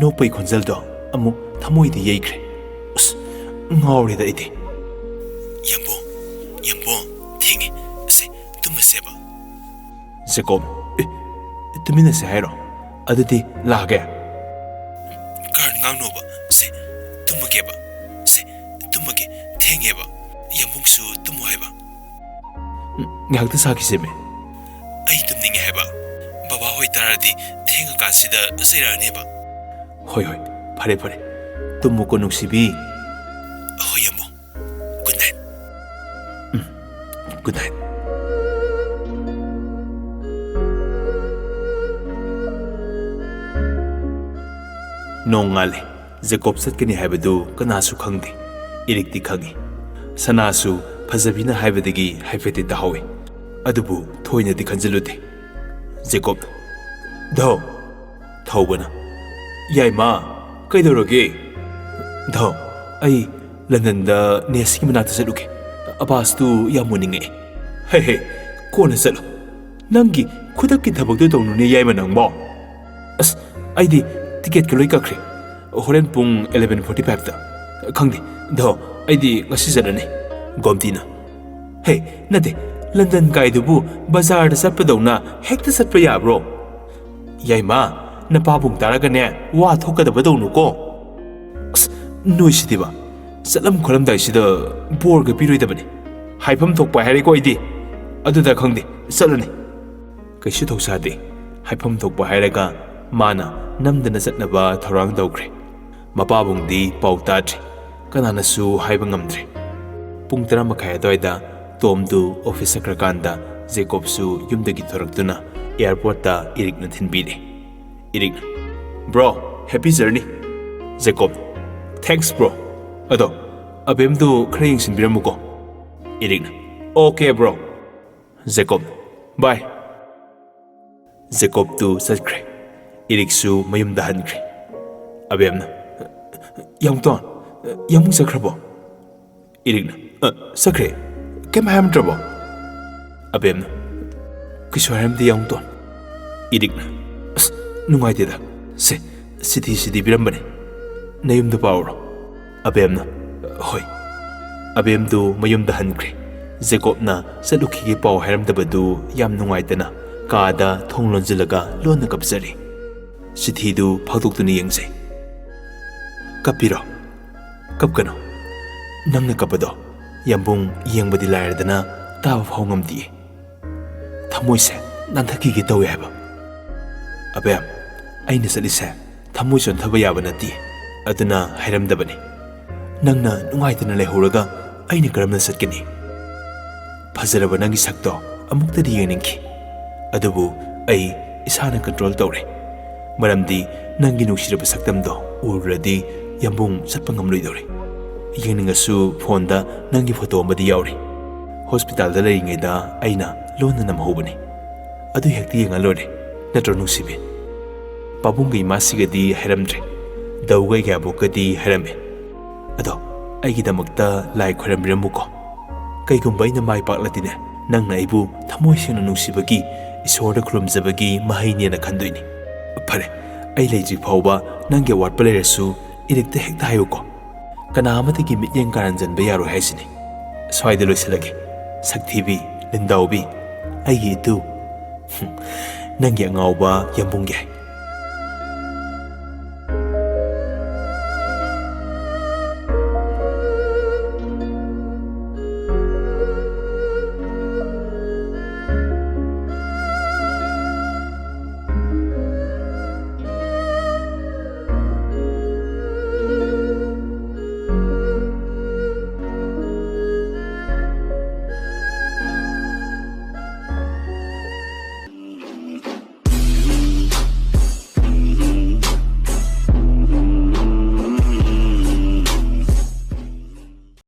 ꯅꯣꯛꯄꯩ ꯈꯣꯟꯖꯦꯜꯗꯣ ꯑꯃꯨꯛ ꯊꯃꯣꯏꯗ ꯌꯩꯈ꯭ꯔꯦ꯫ "ꯑꯁ, ꯉꯥꯎꯔꯦꯗ ꯑꯩꯗꯤ꯫" "ꯌꯥꯝꯕꯨꯡ, ꯌꯥꯝꯕꯨꯡ, ꯊꯦꯡꯉꯦ꯫ ꯑꯁꯦ, ꯇꯨꯝꯃꯁꯦꯕ꯫" ꯖꯦꯀꯣꯕ, "ꯑꯦ, ꯇꯨꯃꯤꯟꯅꯁꯦ ꯍꯥꯏꯔꯣ? ꯑꯗꯨꯗꯤ ꯂꯥꯛꯑꯒꯦ꯫" "ꯀꯥꯔꯟ ꯉꯥꯡꯅꯣꯕ꯫ ꯁꯦ, ꯇꯨꯝꯃꯒꯦꯕ꯫ ꯁꯦ, ꯇꯨꯝꯃꯒꯦ꯫ ꯊꯦꯡꯉꯦꯕ꯫ ꯌꯥꯝꯕꯨꯡꯁꯨ ꯇꯨꯝꯃꯣ ꯍꯥꯏꯕ꯫" "ꯎꯝ, ꯉꯥꯏꯍꯥꯛꯇ ꯁꯥꯈꯤꯁꯦꯃꯦ꯫" "ꯑꯩ ꯇꯨꯝꯅꯤꯡꯉꯦ ꯍꯥꯏꯕ꯫ ꯕꯕꯥ ꯍꯣꯏ ꯇꯥꯔꯗꯤ ꯊꯦꯡꯉꯀꯥꯟꯁꯤꯗ ꯆꯩꯔꯛꯑꯅꯦꯕ꯫" "ꯍꯣꯏ, ꯍꯣꯏ, ꯐꯔꯦ, ꯐꯔꯦ꯫ ꯇꯨꯝꯃꯨꯀꯣ ꯅꯨꯡꯁꯤꯕꯤ꯫" "ꯍꯣꯏ, ꯌꯥꯝꯕꯨꯡ꯫ Good night." "Um, good night." ꯅꯣꯡꯉꯥꯜꯂꯦ꯫ ꯖꯦꯀꯣꯕ ꯆꯠꯀꯅꯤ ꯍꯥꯏꯕꯗꯨ ꯀꯅꯥꯁꯨ ꯈꯪꯗꯦ꯫ ꯏꯔꯤꯛꯇꯤ ꯈꯪꯏ꯫ ꯁꯅꯥꯁꯨ ꯐꯖꯕꯤꯅ ꯍꯥꯏꯕꯗꯒꯤ ꯍꯥꯏꯐꯦꯠꯇꯤ ꯇꯥꯍꯧꯏ꯫ ꯑꯗꯨꯕꯨ ꯊꯣꯏꯅꯗꯤ ꯈꯟꯖꯤꯜꯂꯨꯗꯦ꯫ ꯖꯦꯀꯣꯕ, "ꯙꯣ!" ꯊꯧꯕꯅ, "ꯌꯥꯏꯃ, ꯀꯩꯗꯧꯔꯒꯦ?" "ꯙꯣ, ꯑꯩ ꯂꯟꯗꯟꯗ ꯅꯦꯁꯀꯤ ꯃꯅꯥꯛꯇ ꯆꯠꯂꯨꯒꯦ꯫ ꯑꯕꯥꯁꯇꯨ ꯌꯥꯝ ꯎꯅꯤꯡꯉꯛꯑꯦ꯫" "ꯍꯦ ꯍꯦ, ꯀꯣꯟꯅ ꯆꯠꯂꯣ꯫ ꯅꯪꯒꯤ ꯈꯨꯗꯛꯀꯤ ꯊꯕꯛꯇꯨ ꯇꯧꯅꯨꯅꯦ ꯌꯥꯏꯃ ꯅꯪꯕꯣ꯫" "ꯑꯁ, ꯑꯩꯗꯤ ꯇꯤꯀꯦꯠꯀ ꯂꯣꯏ ꯀꯛꯈ꯭ꯔꯦ꯫ ꯍꯣꯔꯦꯟ ꯄꯨꯡ eleven forty fiveꯇ꯫ ꯈꯪꯗꯦ, ꯙꯣ, ꯑꯩꯗꯤ ꯉꯁꯤ ꯆꯠꯂꯅꯤ꯫" ꯒꯣꯝꯇꯤꯅ, "ꯍꯦ, ꯅꯠꯇꯦ, ꯂꯟꯗꯟ ꯀꯥꯏꯗꯨꯕꯨ ꯕꯖꯥꯔꯗ ꯆꯠꯄꯗꯧꯅ ꯍꯦꯛꯇ ꯆꯠꯄ ꯌꯥꯕ꯭ꯔꯣ? ꯌꯥꯏꯃ, ꯅꯄꯥꯕꯨꯡ ꯇꯥꯔꯒꯅꯦ, ꯋꯥ ꯊꯣꯛꯀꯗꯕ ꯇꯧꯅꯨꯀꯣ꯫" "ꯑꯁ, ꯅꯣꯏꯁꯤꯗꯤꯕ, ꯆꯠꯂꯝ ꯈꯣꯠꯂꯝꯗꯥꯏꯁꯤꯗ ꯕꯣꯔꯒ ꯄꯤꯔꯣꯏꯗꯕꯅꯤ꯫ ꯍꯥꯏꯐꯝ ꯊꯣꯛꯄ ꯍꯥꯏꯔꯦꯀꯣ ꯑꯩꯗꯤ꯫ ꯑꯗꯨꯗ ꯈꯪꯗꯦ, ꯆꯠꯂꯅꯤ꯫" ꯀꯩꯁꯨ ꯊꯧꯁꯥꯗꯦ꯫ ꯍꯥꯏꯐꯝ ꯊꯣꯛꯄ ꯍꯥꯏꯔꯒ ꯃꯥꯅ ꯅꯝꯗꯅ ꯆꯠꯅꯕ ꯊꯧꯔꯥꯡ ꯇꯧꯈ꯭ꯔꯦ꯫ ꯃꯄꯥꯕꯨꯡꯗꯤ ꯄꯥꯎ ꯇꯥꯗ꯭ꯔꯦ꯫ ꯀꯅꯥꯅꯁꯨ ꯍꯥꯏꯕ ꯉꯝꯗ꯭ꯔꯦ꯫ ꯄꯨꯡ ꯇꯔꯥ ꯃꯈꯥꯏ ꯑꯗꯨꯋꯥꯏꯗ ꯇꯣꯝꯗꯨ ꯑꯣꯐꯤꯁ ꯆꯠꯈ꯭ꯔꯀꯥꯟꯗ ꯖꯦꯀꯣꯕꯁꯨ ꯌꯨꯝꯗꯒꯤ ꯊꯣꯔꯛꯇꯨꯅ ꯑꯦꯌꯥꯔꯄꯣꯔꯠꯇ ꯏꯔꯤꯛꯅ ꯊꯤꯟꯕꯤꯔꯦ꯫ ꯏꯔꯤꯛꯅ, "Bro, happy journey꯫" ꯖꯦꯀꯣꯕ, "Thanks bro꯫ ꯑꯗꯣ ꯑꯕꯦꯝꯗꯨ ꯈꯔ ꯌꯦꯡꯁꯤꯟꯕꯤꯔꯝꯃꯨꯀꯣ꯫" ꯏꯔꯤꯛꯅ, "Okay bro꯫" ꯖꯦꯀꯣꯕ, "Bye꯫" ꯖꯦꯀꯣꯕꯇꯨ ꯆꯠꯈ꯭ꯔꯦ꯫ ꯏꯔꯤꯛꯁꯨ ꯃꯌꯨꯝꯗ ꯍꯟꯈ꯭ꯔꯦ꯫ ꯑꯕꯦꯝꯅ, "ꯌꯥꯎꯇꯣꯟ, ꯌꯥꯝꯕꯨꯡ ꯆꯠꯈ꯭ꯔꯕꯣ?" ꯏꯔꯤꯛꯅ, "ꯑ, ꯆꯠꯈ꯭ꯔꯦ꯫ ꯀꯩꯝ ꯍꯥꯏꯔꯝꯗ꯭ꯔꯕꯣ?" ꯑꯕꯦꯝꯅ, "ꯀꯩꯁꯨ ꯍꯥꯏꯔꯝꯗꯦ ꯌꯥꯎꯇꯣꯟ꯫" ꯏꯔꯤꯛꯅ, "ꯑꯁ, ꯅꯨꯡꯉꯥꯏꯇꯦꯗ꯫ ꯁꯦ, ꯆꯤꯊꯤ ꯁꯤꯗꯤ ꯄꯤꯔꯝꯕꯅꯦ꯫ ꯅꯌꯨꯝꯗ ꯄꯥꯎꯔꯣ꯫" ꯑꯕꯦꯝꯅ, "ꯍꯣꯏ꯫" ꯑꯕꯦꯝꯗꯨ ꯃꯌꯨꯝꯗ ꯍꯟꯈ꯭ꯔꯦ꯫ ꯖꯦꯀꯣꯕꯅ ꯆꯠꯂꯨꯈꯤꯒꯦ ꯄꯥꯎ ꯍꯥꯏꯔꯝꯗꯕꯗꯨ ꯌꯥꯝ ꯅꯨꯡꯉꯥꯏꯇꯅ ꯀꯥꯗ ꯊꯣꯡ ꯂꯣꯟꯁꯤꯜꯂꯒ ꯂꯣꯟꯅ ꯀꯞꯆꯔꯤ꯫ ꯆꯤꯊꯤꯗꯨ ꯐꯥꯛꯇꯣꯛꯇꯨꯅ ꯌꯦꯡꯖꯩ꯫ "ꯀꯞꯄꯤꯔꯣ? ꯀꯞꯀꯅꯨ꯫ ꯅꯪꯅ ꯀꯞꯄꯗꯣ ꯌꯥꯝꯕꯨꯡ ꯌꯦꯡꯕꯗꯤ ꯂꯥꯏꯔꯗꯅ ꯇꯥꯕ ꯐꯥꯎ ꯉꯝꯗꯤꯌꯦ꯫ ꯊꯃꯣꯏꯁꯦ ꯅꯥꯟꯊꯈꯤꯒꯦ ꯇꯧꯋꯦ ꯍꯥꯏꯕ꯫" "ꯑꯕꯦꯝ, ꯑꯩꯅ ꯆꯠꯂꯤꯁꯦ ꯊꯃꯣꯏ ꯆꯣꯟꯊꯕ ꯌꯥꯕ ꯅꯠꯇꯦ, ꯑꯗꯨꯅ ꯍꯥꯏꯔꯝꯗꯕꯅꯤ꯫ ꯅꯪꯅ ꯅꯨꯡꯉꯥꯏꯇꯅ ꯂꯩꯍꯧꯔꯒ ꯑꯩꯅ ꯀꯔꯝꯅ ꯆꯠꯀꯅꯤ? ꯐꯖꯔꯕ ꯅꯪꯒꯤ ꯁꯛꯇꯣ ꯑꯃꯨꯛꯇꯗꯤ ꯌꯦꯡꯅꯤꯡꯈꯤ, ꯑꯗꯨꯕꯨ ꯑꯩ ꯏꯁꯥꯅ ꯀꯟꯇ꯭ꯔꯣꯜ ꯇꯧꯔꯦ꯫ ꯃꯔꯝꯗꯤ ꯅꯪꯒꯤ ꯅꯨꯡꯁꯤꯔꯕ ꯁꯛꯇꯝꯗꯣ ꯎꯔꯨꯔꯗꯤ ꯌꯥꯝꯕꯨꯡ ꯆꯠꯄ ꯉꯝꯂꯣꯏꯗꯧꯔꯦ꯫ ꯌꯦꯡꯅꯤꯡꯉꯁꯨ ꯐꯣꯟꯗ ꯅꯪꯒꯤ ꯐꯣꯇꯣ ꯑꯃꯗꯤ ꯌꯥꯎꯔꯤ꯫ ꯍꯣꯁꯄꯤꯇꯥꯜꯗ ꯂꯩꯔꯤꯉꯩꯗ ꯑꯩꯅ ꯂꯣꯟꯅ ꯅꯝꯍꯧꯕꯅꯤ꯫ ꯑꯗꯨ ꯍꯦꯛꯇ ꯌꯦꯡꯉ ꯂꯣꯏꯔꯦ, ꯅꯠꯇ꯭ꯔꯣ ꯅꯨꯡꯁꯤꯕꯤ?" ꯄꯥꯕꯨꯡꯒ ꯏꯃꯥꯁꯤꯒꯗꯤ ꯍꯥꯏꯔꯝꯗ꯭ꯔꯦ꯫ ꯗꯧꯒ ꯑꯩꯒ ꯑꯕꯣꯛꯀꯗꯤ ꯍꯥꯏꯔꯝꯃꯦ꯫ "ꯑꯗꯣ ꯑꯩꯒꯤꯗꯃꯛꯇ ꯂꯥꯏ ꯈꯣꯏꯔꯝꯕꯤꯔꯝꯃꯨꯀꯣ꯫ ꯀꯩꯒꯨꯝꯕ ꯑꯩꯅ ꯃꯥꯏ ꯄꯥꯛꯂꯗꯤꯅꯦ, ꯅꯪꯅ ꯑꯩꯕꯨ ꯊꯃꯣꯏ ꯁꯦꯡꯅ ꯅꯨꯡꯁꯤꯕꯒꯤ, ꯏꯁꯣꯔꯗ ꯈꯨꯔꯨꯝꯖꯕꯒꯤ ꯃꯍꯩꯅꯦꯅ ꯈꯟꯗꯣꯏꯅꯤ꯫" "ꯐꯔꯦ, ꯑꯩ ꯂꯩꯇ꯭ꯔꯤ ꯐꯥꯎꯕ ꯅꯪꯒꯤ ꯑꯋꯥꯠꯄ ꯂꯩꯔꯁꯨ ꯏꯔꯤꯛꯇ ꯍꯦꯛꯇ ꯍꯥꯏꯌꯨꯀꯣ꯫ ꯀꯅꯥ ꯑꯃꯠꯇꯒꯤ ꯃꯤꯠꯌꯦꯡ ꯀꯥꯔꯟꯖꯟꯕ ꯌꯥꯔꯣꯏ ꯍꯥꯏꯁꯤꯅꯤ꯫" "ꯁ꯭ꯋꯥꯏꯗ ꯂꯣꯏꯁꯤꯜꯂꯒꯦ꯫ ꯁꯛꯊꯤꯕꯤ, ꯂꯤꯟꯗꯥꯎꯕꯤ, ꯑꯩꯒꯤ ꯏꯇꯨ, ꯅꯪꯒꯤ ꯑꯉꯥꯎꯕ ꯌꯥꯝꯕꯨꯡꯒꯤ ꯍꯥꯏ꯫